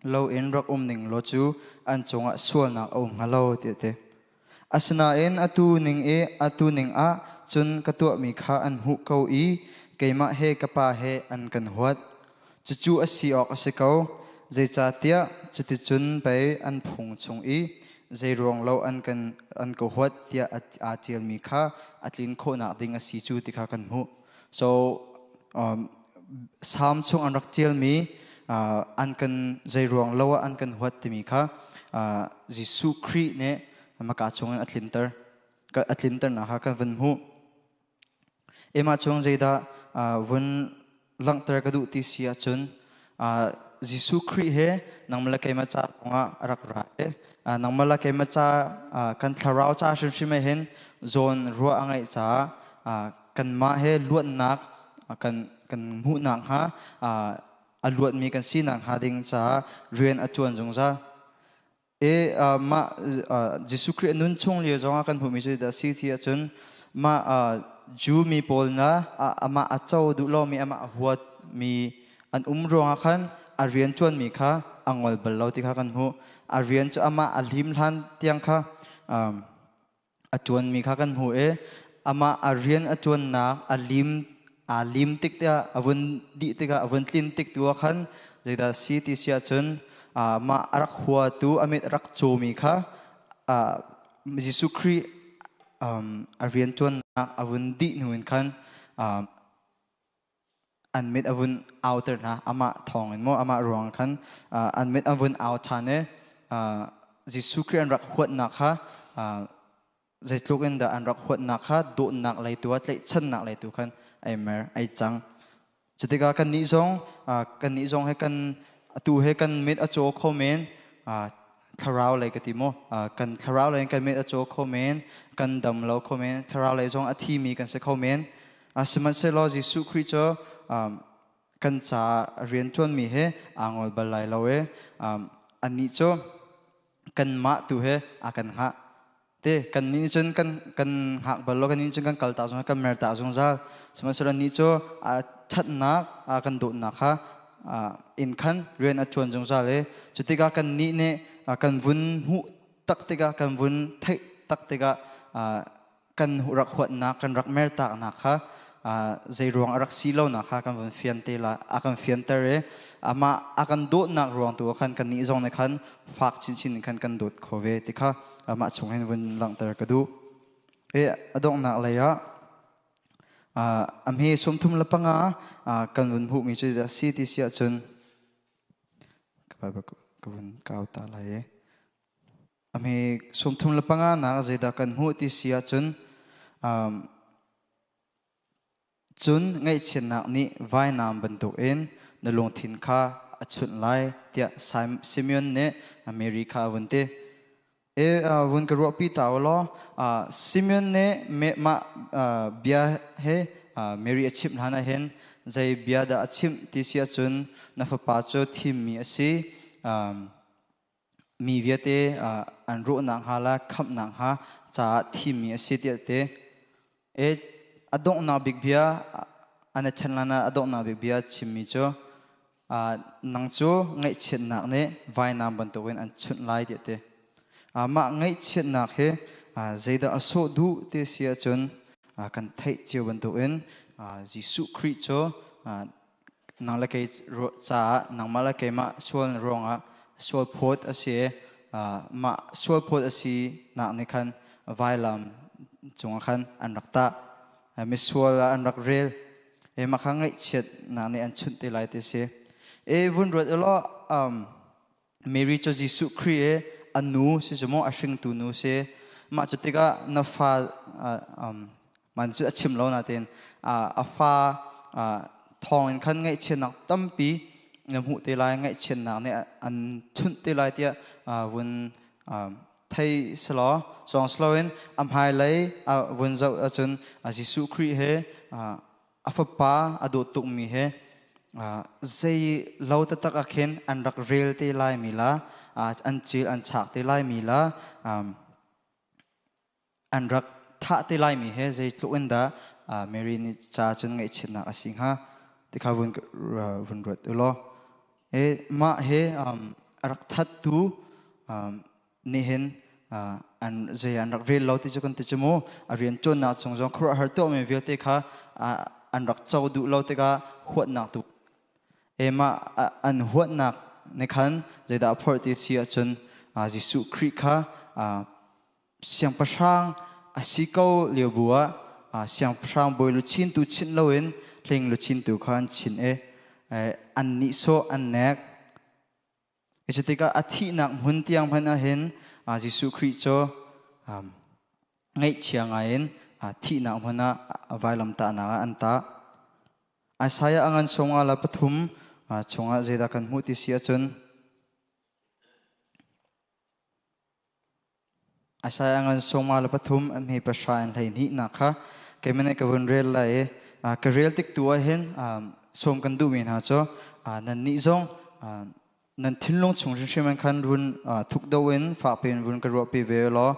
loin rak um ning law cu an cungah sualnak a um hnga lo tiah a ti. Asinain atu ning i atu ning ah cun ka tuahmi kha an hmuh ko i keimah he ka Pa he an kan huat. Cucu a si awk a si ko, zeicahtiah cuticun pei an phung chung i zeiruang lo an kan an ka huat tiah aa ṭialmi kha a tlin khawhnak ding a si cu ti kha kan hmuh. So Salm chung an rak ṭialmi an kan zeiruang lo ah an kan huat timi kha Jesuh Khrih nih maka chungin a tlinter a tlinternak kha kan vun hmuh. Emah chung zeidah vun langhter ka duh ti si ahcun Jesuh Khrih he nangmah le keimah ca kongah a rak ra i nangmah le keimah ca kan thlarau ca hrimhrim ah hin zawn ruah a ngeih caah kanmah he luatnak kan kan hmuhnak hnga a luatmi kan sinak hnga ding caah rian a ṭuan zungzal. E mah Jesuh Khrih a nun chung lio zongah kan hmuhmi cu dah si ti ahcun mah Jew mi pawl na amah a co duh lomi amah a huatmi an um ruangah khan a rian ṭuanmi kha a ngol bal lo ti kha kan hmuh. A rian cu amah a lim hlan tiang kha a ṭuanmi kha kan hmuh i amah a rian a ṭuannak a lim aa lim tik tiah a vun dih tikah a vun tlin tik tu ah khan zeidah si ti si ahcun mah a rak huatu a mit a rak cawmi kha Jesuh Khrih a rian ṭuannak a vun dih hnu in khan an mit a vun auter hna. Amah thawng in maw amah ruang khan an mit an vun au ṭhan i Jesuh Khrih an rak huatnak kha zeitluk in dah an rak huatnak kha dawtnak lei tu ah tlaihchannak lei tu khan ai mer ai cang. Cutikah kannih zong kannih zong he kan atu he kan mit a caw kho men thlarau lei ka ti maw kan thlarau lei kan mit a caw kho men kan dam lo kho men thlarau lei zong a thimi kan si kho men sihmanhsehlaw Jesuh Khrih cu kan ca rianṭuanmi he aa ngol bal lai lo i anih cu kanmah tu he a kan hngah te kan nih cun kan kan hngak bal lo kan nih cun kan kal ta zungzal kan mer ta zungzal sihmanhsehlaw nih cu a ṭhatnak a kan dawtnak kha in khan rian a ṭuan zungzal i cutikah kan nih nih kan vun hmuh tak tikah kan vun theih tak tikah kan rak huatnak kan rak mertaknak kha zei ruang a rak si lonak kha kan vun fian te la a kan fianter i amah a kan dawtnak ruang tu ah khan kan nih zong nih khan fak chinchin in khan kan dawt kho ve ti kha amah chung hin vun langhter ka duh e a donghnak lei ah a hme 35 kan vun hmuhmi cu si ti si ahcun ka vun kau ta lai e A hme 35 nak zeidah kan hmuh ti si ahcun cun ngaihchiatnak nih vainam bantukin na lungthin kha a chunh lai tiah Simeon nih Mary kha a vun ti. E vun ka ruahpi ta u law Simeon nih mah bia he Mary a chimh hlan ah hin zei bia dah a chimh ti si ahcun na fapa cu thimmi a si. Mi vialte an rawhnak hnga le khamhnak hnga caah thimmi a si tiah ti. E a donghnak bik bia an chan lan ah a donghnak bik bia chimmi cu nang cu ngaihchiatnak nih vainam bantukin an chunh lai tiah ti. Mah ngaihchiatnak hi zeidah a sawh duh ti si ahcun kan theih cio bantukin Jesuh Khrih cu nang le kei caah nangmah le keimah sual ruangah sual phawt a si mah sual phawt a si nak nih khan vailam cungah khan an rak tah misual ah an rak rel e mah kha ngaihchiat nak nih an chunh te lai ti si e vun ruat ulaw Mary cu Jesuh Khrih i a nu si cu maw a hringtu nu si mah cu tikah na fa man cu a chim lo nain a fa thawng in khan ngaihchiatnak tampi na hmuh te lai ngaihchiatnak nih an chunh te lai tiah vun thei selaw cawng silo in a hmailei vun zoh ahcun Jesuh Khrih he a fapa a dawt tukmi he zei lo taktak ah khin an rak rel te laimi la an cil an chak te laimi la an rak thah te laimi he zeitluk in dah Mary nih ca cun ngaihchiatnak a si hnga ti kha vun vun ruat u law e mah he a rak thattu nihin an zei an rak rel lo ti cu kan ti cu mu a rian ṭuannak chung zong khuaruahhar tuahmi vialte kha an rak co duh lo tikah huatnak tu ema an huatnak nih khan zeidah a phorh ti si ahcun Jesuh Khrih kha siangpahrang a si ko lio bu ah siangpahrang bawi luchin tu chinh loin hling luchin tu kha an chin i an nihsawh an nek Cutikah a thihnak hmun tiang hmanh ah hin Jesuh Khrih cu ngaihchia ngaiin thihnak hmun ah vailamtahnak ah an tah. Isaiah a ngan sungah la pathum chungah zeidah kan hmuh ti si ahcun Isaiah ngan sawma le pathum an hme pahra in 12 nak kha keimah nih ka vun rel lai i ka rel tik tu ah hin sawm kan duhmi hna cu nannih zong nan thinlung chung hrimhrim in khan run thuk do in fakpi in run ka ruahpi ve law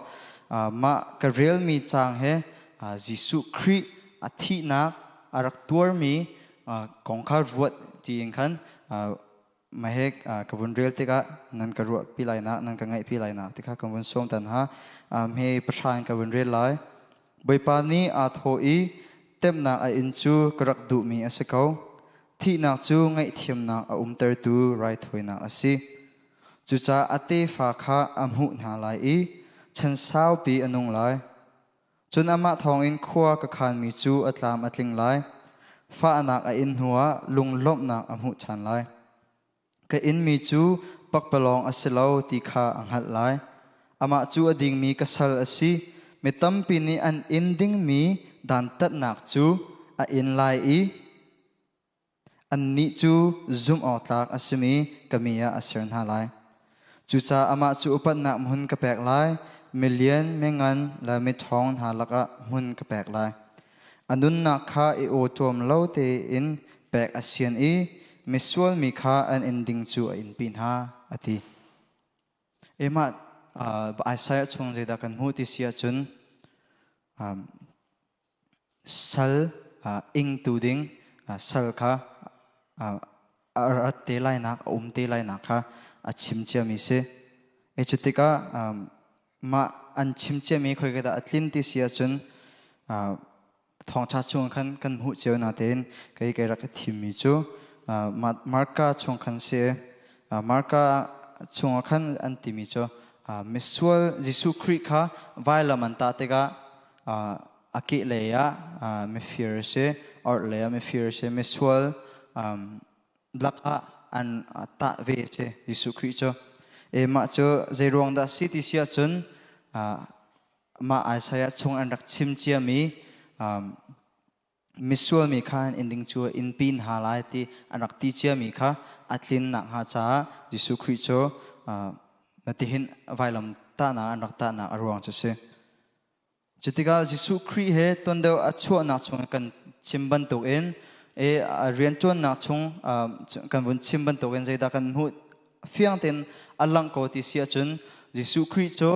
mah ka relmi caang he Jesuh Khrih a thihnak a rak tuarmi kong kha ruat tiin khan Mahek ka vun rel tikah nan ka ruah pi lai nak nan ka ngaih pi lai nak tikha kan vun sawm tan ha hme pahra in ka vun rel lai Bawipa nih aa thaw i temnak a inn cu ka rak duhmi a si ko thihnak cu ngaihthiamnak a umtertu raithawinak a si cucaah a tefa kha a hmuh hna lai i chan saupi a nung lai Cun amah thawngin khua ka khanmi cu a tlam a tling lai. Fahnak a in hnuah lunglawmhnak a hmuh ṭhan lai. Ka inmi cu pakpalawng a si lo ti kha a hngalh lai. Amah cu a dingmi ka sal a si. Mi tampi nih an in dingmi dantatnak cu a in lai i. Annih cu zumh awk tlak a simi ka mi ah a ser hna lai. Cucaah amah cu upatnak hmun ka pek lai, milian, mingan le miṭhawng hna lakah hmun ka pek lai. A nunnak kha i awṭawm lo tein pek a sian i misual mi kha an inn ding cu a inpi hna, a ti. Mah Isaiah chung zeidah kan hmuh ti si ahcun sal ingtu ding sal kha a rat te lainak a um te lainak kha a chim ciami si. E cu tikah mah an chim ciami khoi dah a tlin ti si ahcun thawngṭha chung khan kan hmuh cio natein kei kei rak i thimmi cu Marka chung khan si. Marka chungah khan an timi cu misual Jesuh Khrih kha vailam an tah tikah a kehlei ah mifir a si, orhlei ah mifir a si, misual lakah an tah ve a si Jesuh Khrih cu. E mah cu zeiruang dah si ti si ahcun mah Isaiah chung an rak chim ciami misual mi kha an inn ding cu inn pin ha lai ti an rak ti ciami kha a tlin nakhnga caah Jesuh Khrih cu matihin vailam tahnak an rak tahnak a ruang cu si. Cutikah Jesuh Khrih he tuan deuh a chuahnak chung kan chim bantukin e rianṭuannak chung kan vun chim bantukin zeidah kan hmuh fiang tein a langh ko ti si ahcun Jesuh Khrih cu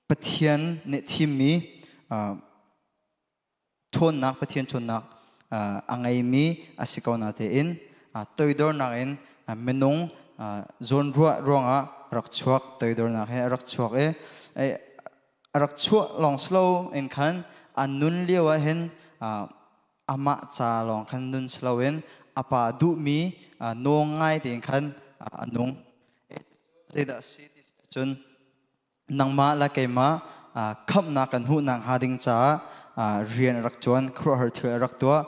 Pathian nih thimmi ṭhawnnak Pathian ṭhawnnak a ngeimi a si ko natein toidornak in minung zawnruah ruangah rak chuak toidornak he a rak chuak i a rak chuah lawng si lo in khan a nun lio ah hin amah ca lawng khan nun si loin a pa duhmi nawl ngai tein khan a nung. Zeidah a si ti cun nangmah le keimah khamhnak kan hmuhnak hnga ding caah rian a rak ṭuan, khuaruahhar thil a rak tuah.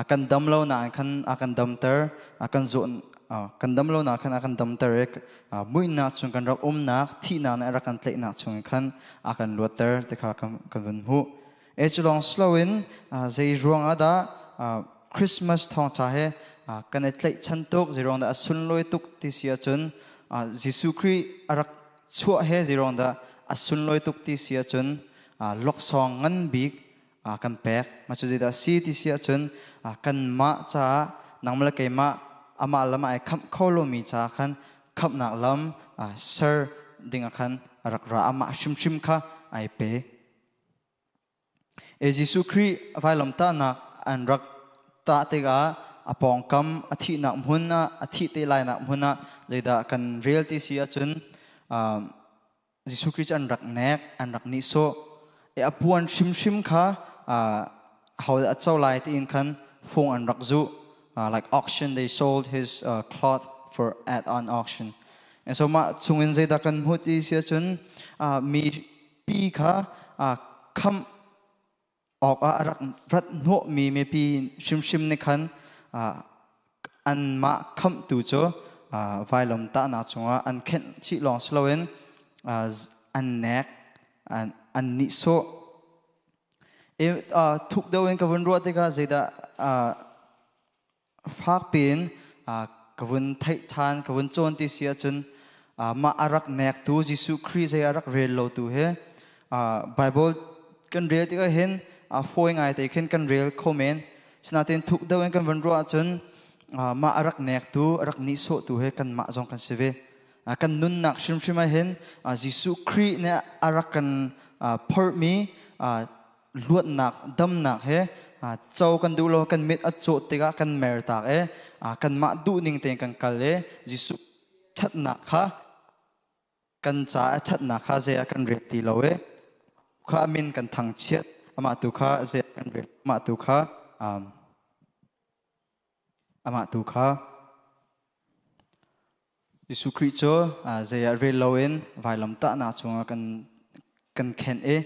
Kan dam lonak khan a kan damter, kan zawh kan dam lonak khan a kan damter i muihnak chung kan rak umnak, thihnak nih a rak kan tlaihnak chung khan a kan luatter ti kha kan vun hmuh. E cu lawng si loin zei ruang ah dah Christmas thawngṭha he kan i tlaihchan tuk, zei ruang dah a sunlawi tuk ti si ahcun Jesuh Khrih a rak chuah he zei ruang dah a sunlawi tuk ti si ahcun laksawng ngan bik kan pek. Mah cu zeidah a si ti si ahcun kanmah caah nangmah le keimah amah lam ai khamh kho lomi caah khan khamhnak lam ser ding ah khan a rak ra. Amah hrimhrim kha ai pe. Jesuh Khrih vailamtahnak an rak tah tikah a pawngkam a thihnak hmun ah a thih te lainak hmun ah zeidah kan rel ti si ahcun Jesuh Khrih cu an rak nek an rak nihsawh. A puan hrimhrim kha ho dah a co lai tiin khan fung an rak zuh. Like auction they sold his cloth for at on auction. And so mah chungin zeidah kan hmuh ti si ahcun mi pi kha khamh awkah a rak rat hnawhmi mipi hrimhrim nih khan anmah khamhtu cu vailam tahnak cungah an khenh chih lawng si loin an nek an nihsawh. Thuk deuh in ka vun ruah tikah zeidah fak piin ka vun theih ṭhan ka vun cawn ti si ahcun mah a rak nektu Jesuh Khrih zei a rak rel lotu hi Bible kan rel tikah hin fawi ngai te khin kan rel kho men sinain thuk deuh in kan vun ruah ahcun mah a rak nektu a rak nihsawhtu hi kanmah zong kan si ve kan nunnak hrimhrim ah hin Jesuh Khrih nih a rak kan phorhmi luatnak damnak he co kan duh lo kan mit a cawt tikah kan mer tak e kanmah duh ning tein kan kal e Jesuh ṭhatnak kha kan caah ṭhatnak kha zei ah kan ret ti lo e kha a min kan thangchiat amah tu kha zei ah kan rel amah tu kha amah tu kha Jesuh Khrih cu zei ah rel loin vailamtahnak cungah kan kan khenh i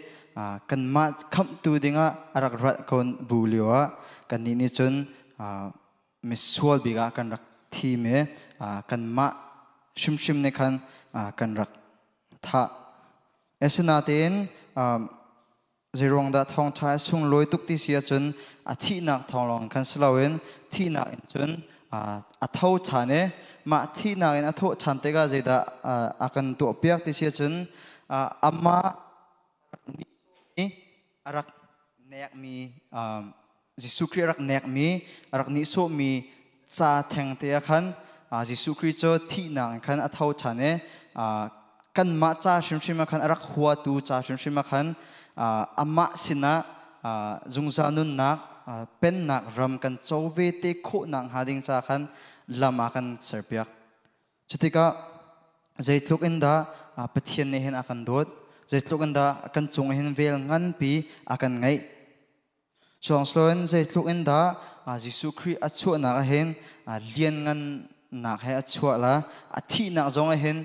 kanmah khamhtu dingah a rak rat ko bu lio ah kannih nih cun misual bik ah kan rak thim i kanmah hrimhrim nih khan kan rak thah. Asinain. Zeiruang dah thawngṭha a sunglawi tuk ti si ahcun a thihnak thawng lawng khan si loin thihnak in cun a tho ṭhan i mah thihnak in a thawh ṭhan tikah zeidah a kan tuahpiak ti si ahcun amah a rak nekmi Jesuh Khrih a rak nekmi a rak nihsawhmi ca theng te ah khan Jesuh Khrih cu thihnak in khan a tho ṭhan i kanmah ca hrimhrim ah khan a rak huatu ca hrimhrim ah khan amah sinah zungzal nunnak pennak ram kan co ve te khawh nak hnga ding ca khan lam a kan serpiak. Cutikah zeitluk in dah Pathian nih hin a kan dawt, zeitluk in dah kan cung hin vel nganpi a kan ngeih. Chuangsuan zeitluk in dah Jesuh Khrih a chuahnak ah hin lianngannak he a chuah la, a thihnak zong ah hin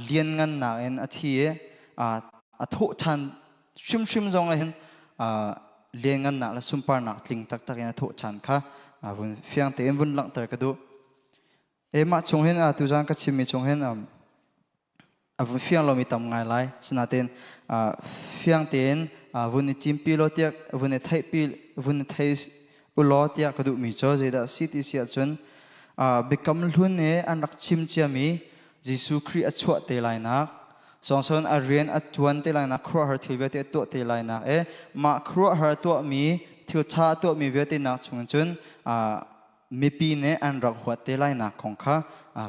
lianngannak in a thi i a thawh ṭhan hrimhrim zong ah hin lianngannak le sunparnak tling taktak in a thawh ṭhan kha vun fiang tein vun langhter ka duh. E mah chung hin tuzan ka chimmi chung hin a vun fiang lomi tam ngai lai. Sinain fiang tein vun i cimpi law tiah vun i theihpi vun i thei u law tiah ka duhmi cu zeidah si ti si ahcun biakam hlun i an rak chim ciami Jesuh Khrih a chuah te lainak songson a rian a tuan te lainak khuaruahhar thil vialte a tuah te lainak e mah khuaruahhar tuahmi thil ṭha a tuahmi vialte nak chung cun mipi nih an rak huat te lainak kong kha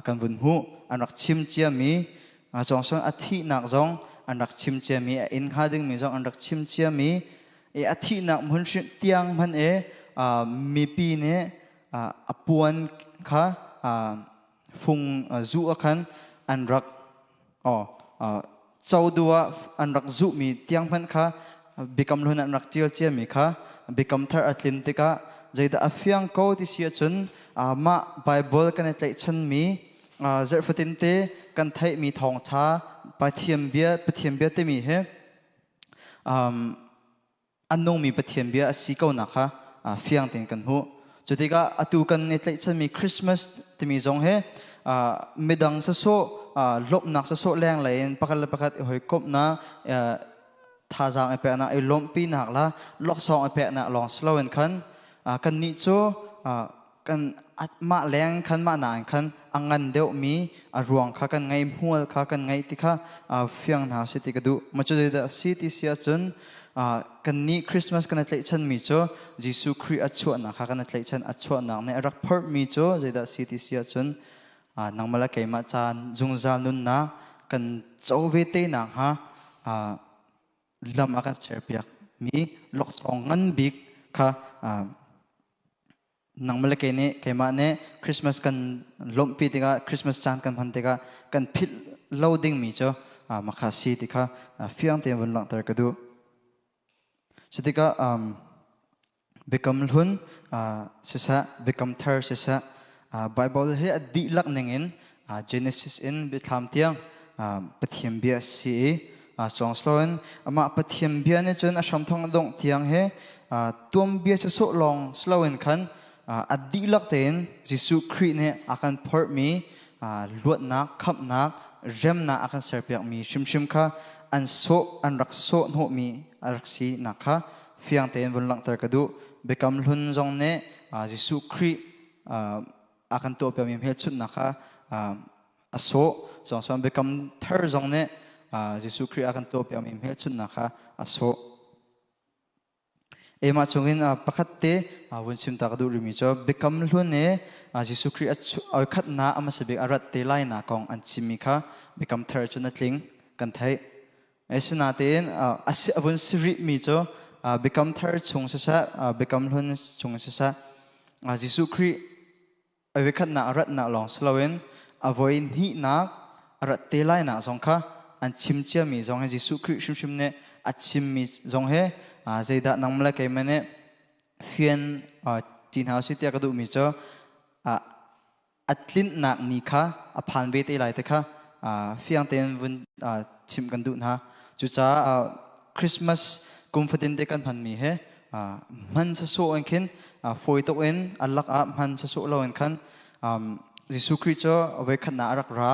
kan vun hmuh. An rak chim ciami cawngson a thihnak zong an rak chim ciami, a inn hnga dingmi zong an rak chim ciami, i a thihnak hmun tiang hmanh i mipi nih a puan kha fung zu ah khan an rak co duh ah an rak zuhmi tiang hmanh kha biakam hlun an rak ṭial ciami kha biakam thar a tlin tikah zeidah a fiang ko ti si ahcun mah Baibal kan i tlaihchanmi zarh fatin te kan theihmi thawngṭha Pathian bia Pathian bia timi hi an nungmi Pathian bia a si ko nak kha fiang tein kan hmuh. Cu tikah atu kan i tlaihchanmi Christmas timi zong hi midang sasawh lawmhnak sasawh lenglei in pakhat le pakhat i hawikomhnak thazaang i peknak i lawmhpinak la laksawng i peknak lawng si loin khan kannih cu kan mah leng khan mah nain khan a ngan deuhmi a ruang kha kan ngei hmual kha kan ngei ti kha fiang hna si ti ka duh ma cu zeidah si ti si ahcun kan nih Christmas kan i tlaihchanmi cu Jesuh Khrih a chuahnak kha kan i tlaihchan a chuahnak nih a rak phorhmi cu zeidah si ti si ahcun nangmah le keimah caan zungzal nunnak kan co ve te nak hnga lam a kan serpiak mi laksawng ngan bik kha nangmah le kei nih keimah nih Christmas kan lawmhpi tikah Christmas caan kan hman tikah kan philh lo dingmi cu makha si ti kha fiang tein vun langhter ka duh. Cu tikah biakam hlun siseh biakam thar siseh Bible hi a dihlak ningin Genesis in Biathlam tiang Pathian bia si i suang in amah Pathian bia nih cun a hramthawk a dongh tiang hi tuanbia sawsawh lawng si loin khan a dihlak tein Jesuh Khrih nih a kan phorhmi luatnak, khamhnak, remnak a kan serpiakmi hrimhrim kha an sawh an rak sawh hnawhmi a rak si nak kha fiang tein vun langhter ka duh. Biakam hlun zong nih Jesuh Khrih a kan tuahpiakmi hmelchunhnak kha a sawh. Zong biakam thar zong nih Jesuh Khrih a kan tuahpiakmi hmelchunhnak kha a sawh. Emah chungin pakhat te vun chim ta ka duh rihmi cu biakam hlun i Jesuh Khrih a khatnak a hmasa bik a rat te lai nak kong an chimmi kha biakam thar cun a tling kan theih. Asinain a vun si rihmi cu biakam thar chung siseh biakam hlun chung siseh Jesuh Khrih a voikhatnak a ratnak lawng si loin a voi hnihnak a rat te lainak zong kha an chim ciami zong hi Jesuh Khrih hrimhrim nih a chimmi zong hi zeidah nangmah le keimah nih fian ti hna usih tiah ka duhmi cu a tlinhnak ni kha a phan ve te lai te kha fiang tein vun chimh kan duh hna. Cucaah Christmas kum fatin te kan hmanmi hi hman sasawh in khin fawi tuk in a lak ah hman sasawh lo in khan Jesuh Khrih cu voikhatnak a rak ra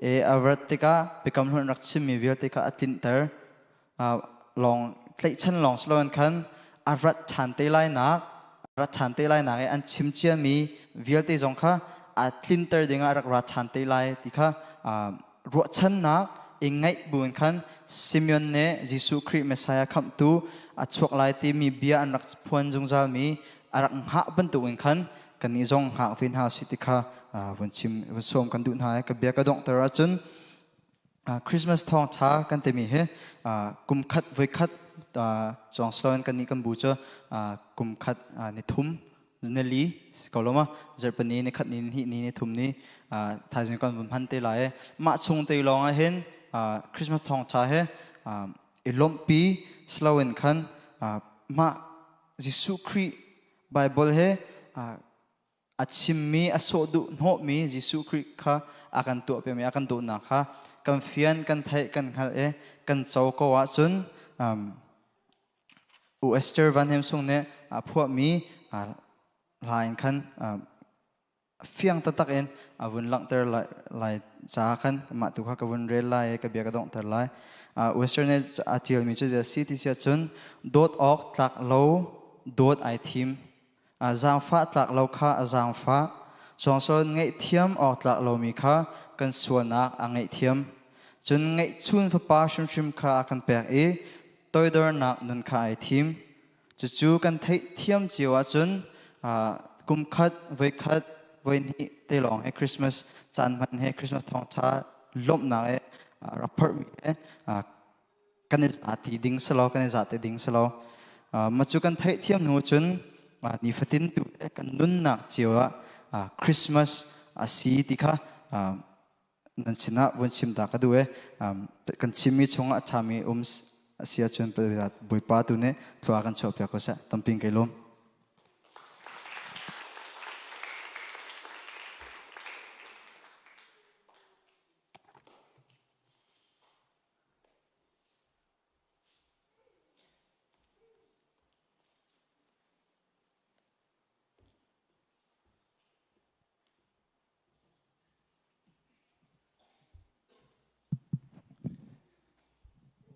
i a rat tikah biakam hlun rak chimmi vialte kha a tlinhter lawng. Tlaihchan lawng si loin khan a rat ṭhan te lainak rat ṭhan te lainak i an chim ciami vialte zong kha a tlinter dingah a rak ra ṭhan te lai ti kha ruahchannak i ngaih buin khan Simeon nih Jesuh Khrih Messiah khamhtu a chuak lai timi bia an rak phuan zungzalmi a rak hngah bantukin khan kannih zong hngak ve hna usih ti kha vun chim vun sawm kan duh hna i ka bia ka donghter ahcun Christmas thawngṭha kan timi hi kum khat voikhat chuang siloin kannih kan bu cu kum khat ni thum nili si ko lo ma zarhpini ni khat ni ni ni ni thum ni thaizing kan vun hman te lai mah chung te lawng ah hin Christmas thawngṭha he i lawmhpi siloin khan mah Jesuh Khrih Bible he a chimmi a sawh duh hnawhmi Jesuh Khrih kha a kan tuahpiakmi a kan dawtnak kha kan fian kan theih kan hngalh i kan co ko ahcun U Esther Van Hem Sung nih a phuahmi hla in khan fiang taktak in a vun langhter lai caah khan mah tu kha ka vun rel lai i ka bia ka donghter lai. Western nih a ṭialmi cu si ti si ahcun dawt awk tlak lo dawt ai thim Zaangfah tlak lo kha a zaangfah. Suangsawn ngaihthiam awk tlak lomi kha kan sualnak a ngaihthiam. Cun ngeihchun fapa hrimhrim kha a kan pek i toidornak nun kha ai thim. Cucu kan theihthiam cio ahcun kum khat, voi khat, voi hnih te lawng he Christmas caan hman he Christmas thawngṭha lawmhnak he rak phorhmi he kan i za ti ding si lo kan i za te ding si lo ma cu kan theihthiam hnu cun nifatin tu kan nunnak cio ah Christmas a si ti kha nan sinah vun chim ta ka duh e kan chimmi chungah a ṭhami um a si ahcun Bawipa tu nih thlua kan chuahpiak ko seh tamping kai lawm.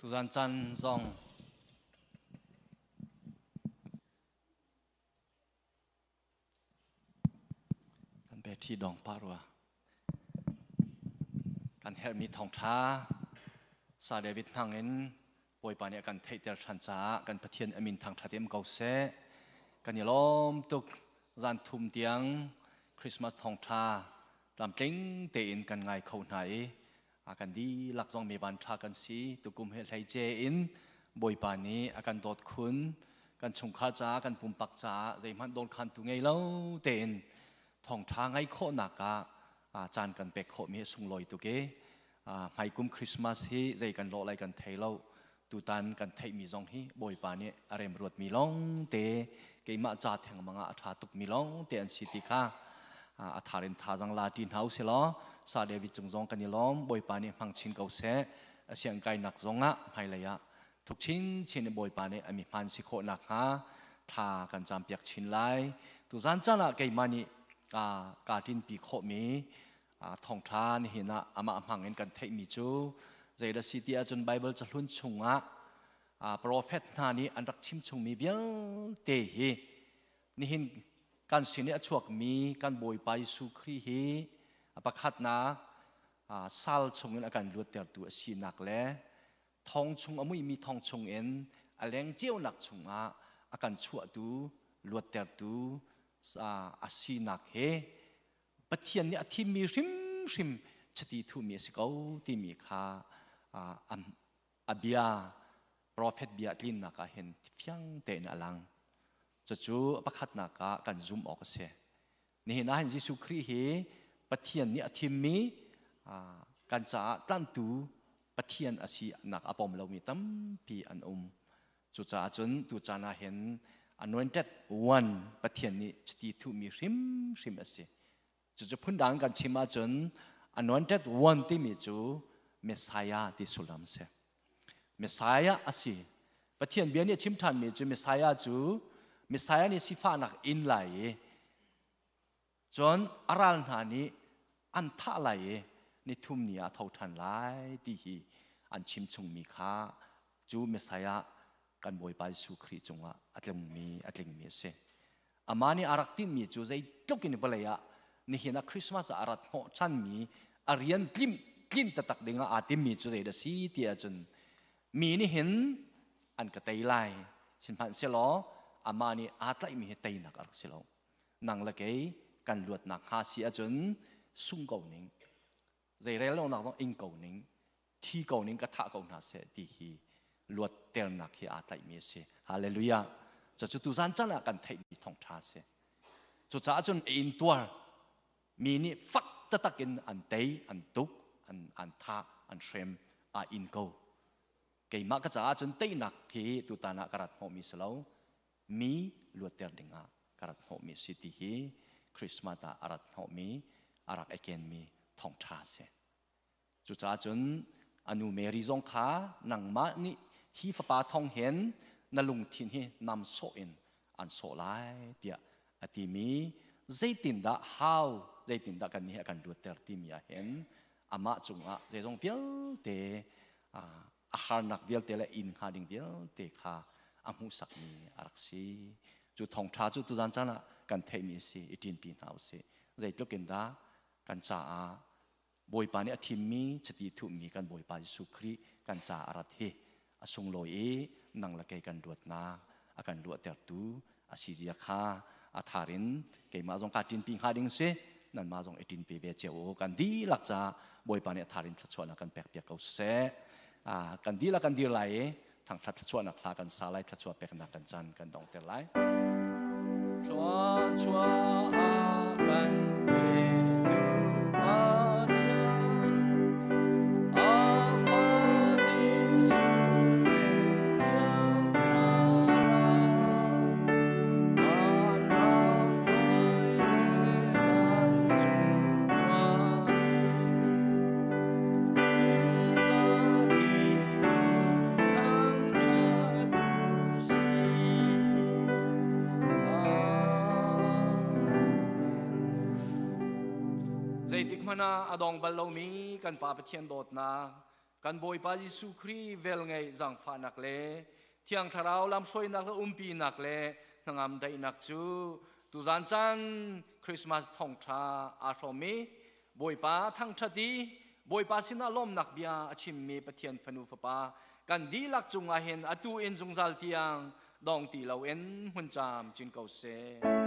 Tuzan caan zong Kan battery dong pah rua. Kan herhmi thawngṭha Sa David hmang in Bawipa nih a kan theihter ṭhan caah kan Pathian a min thangṭhat im ko seh. Kan i lawm tuk zan thum tiang Christmas thawngṭha tlamtling tein kan ngai kho hna i a kan dihlak zong mi van ṭha kan si tukum he hleice in Bawipa nih a kan dawt khun kan chungkhar caah kan pumpak caah zeihmanh dawnkhantu ngei lo tein thawngṭha ngai khawhnak ah caan kan pek khawhmi hi sunglawi tuk i hmaikum Christmas hi zei kan lawh lai kan thei lo tutan kan theihmi zong hi Bawipa nih a remruatmi lawng te keimah ca thengmang ah a ṭha tukmi lawng te an si ti kha a thar in thazang la ṭi hna usih law Sa David cung zong kan i lawm Bawipa nih hmang chin ko seh a siangkainak zong ah hmailei ah thuk chinchin in Bawipa nih a mi hmaan si khawh nakhnga thla kan campiak chin lai tuzan caan ah keimah nih kaa ṭinpi khawhmi thawngṭha nihin ah amah hmang in kan theihmi cu zeidah si ti ahcun Baibal cahlun chungah profet hna nih an rak chim chungmi vialte hi nihin kan sin i a chuakmi kan Bawipa Jesuh Khrih hi a pakhatnak sal chungin a kan luattertu a sinak le thong chung a muimi thong chungin a leng ceunak chungah a kan chuahtu luattertu a sinak he Pathian nih a thimmi hrimhrim chiti thuhmi a si ko timi kha a bia profet bia tlinnak ah hin fiang tein a lang. Cucu pakhatnak ah kan zumh awk a si. Nihin ah hin Jesuh Khrih hi Pathian nih a thimmi kan caah tlanhtu Pathian a si nak a pom lomi tampi an um. Cucaah cun tucaan ah hin anointed one Pathian nih chiti thuhmi hrimhrim a si. Cucu phundang kan chim ahcun anointed one timi cu Messiah ti sullam a si. Messiah a si. Pathian bia nih a chim ṭhanmi cu Messiah cu Messiah nih sifahnak in lai i Cun a ral hna nih an thah lai i nithum ni ah a tho ṭhan lai ti hi an chim chungmi kha cu Messiah Kan Bawipa Jesuh Khrih cungah a tlungmi a tlingmi a si. Amah nih a rak tinhmi cu zeitluk in vawlei ah nihin ah Christmas ah a rat hnawh ṭhanmi a rian tlim tlin taktak dingah aa timmi cu zeidah si ti ahcun mi nih hin an ka tei lai sihmanhsehlaw amah nih aa tlaihmi hi teinak a rak si lo. Nang le kei kan luatnak hnga si ahcun sung ko ning zeirel lonak zong ing ko ning thi ko ning ka thah ko hna seh ti hi luatternak hi aa tlaihmi a si. Hallelujah. Cucu tuzan can ah kan theihmi thawngṭha a si. Cucaah cun a intuar mi nih fak taktak in an tei, an tuk, an, an thah, an hrem, aa in ko. Keimah ka caah cun teinak hi tutan ah ka rat hnawhmi si lo. Mi luatter dingah ka rat hnawhmi si ti hi Christmas ah a rat hnawhmi, a rak ekenmi thawngṭha a si. Cucaah cun a nu Mary zong kha nangmah nih hi fapa thawng hin na lungthin hi nam sawh in an sawh lai tiah a timi zeitindah how zeitindah kan nih a kan luatter timi ah hin amah cungah zeizong vialte a harnak vialte le inn hnga ding vialte kha a hmuhsakmi a rak si. Cu thawngṭha cu tuzan caan ah kan theihmi a si i ṭinpi hna u sih. Zeitluk in dah kan caah Bawipa nih a thimmi chiti thuhmi kan Bawipa Jesuh Khrih kan caah a rat hi a sunglawi i nang le kei kan luatnak a kan luahtertu a si zia kha a thar in keimah zong kaa ṭinpi hnga ding si nanmah zong i ṭinpi ve cio u kan dihlak caah Bawipa nih a thar in thluachuahnak kan pekpiak ko seh kan dihlak kan dir lai i thangṭhat thluachuahnak hla kan sa lai thluachuah peknak kan caan kan donghter lai Thluachuah a kan petu Pathian a fa Jesuh le Thiang Thlarau vanrang toih le vancung khuami Zeitik hmanh ah a dong bal lomi kan Pa Pathian dawtnak, kan Bawipa Jesuh Khrih velngeih zaangfahnak le Thiang Thlarau lamhruainak le umpinak le hnangam daihnak cu tuzan caan Christmas thawngṭha aa hrawmmi Bawipa thangṭhat i Bawipa sinah lawmnak bia a chimmi Pathian fanu fapa kan dihlak cungah hin atu in zungzal tiang dong ti loin hmun caam cin ko seh.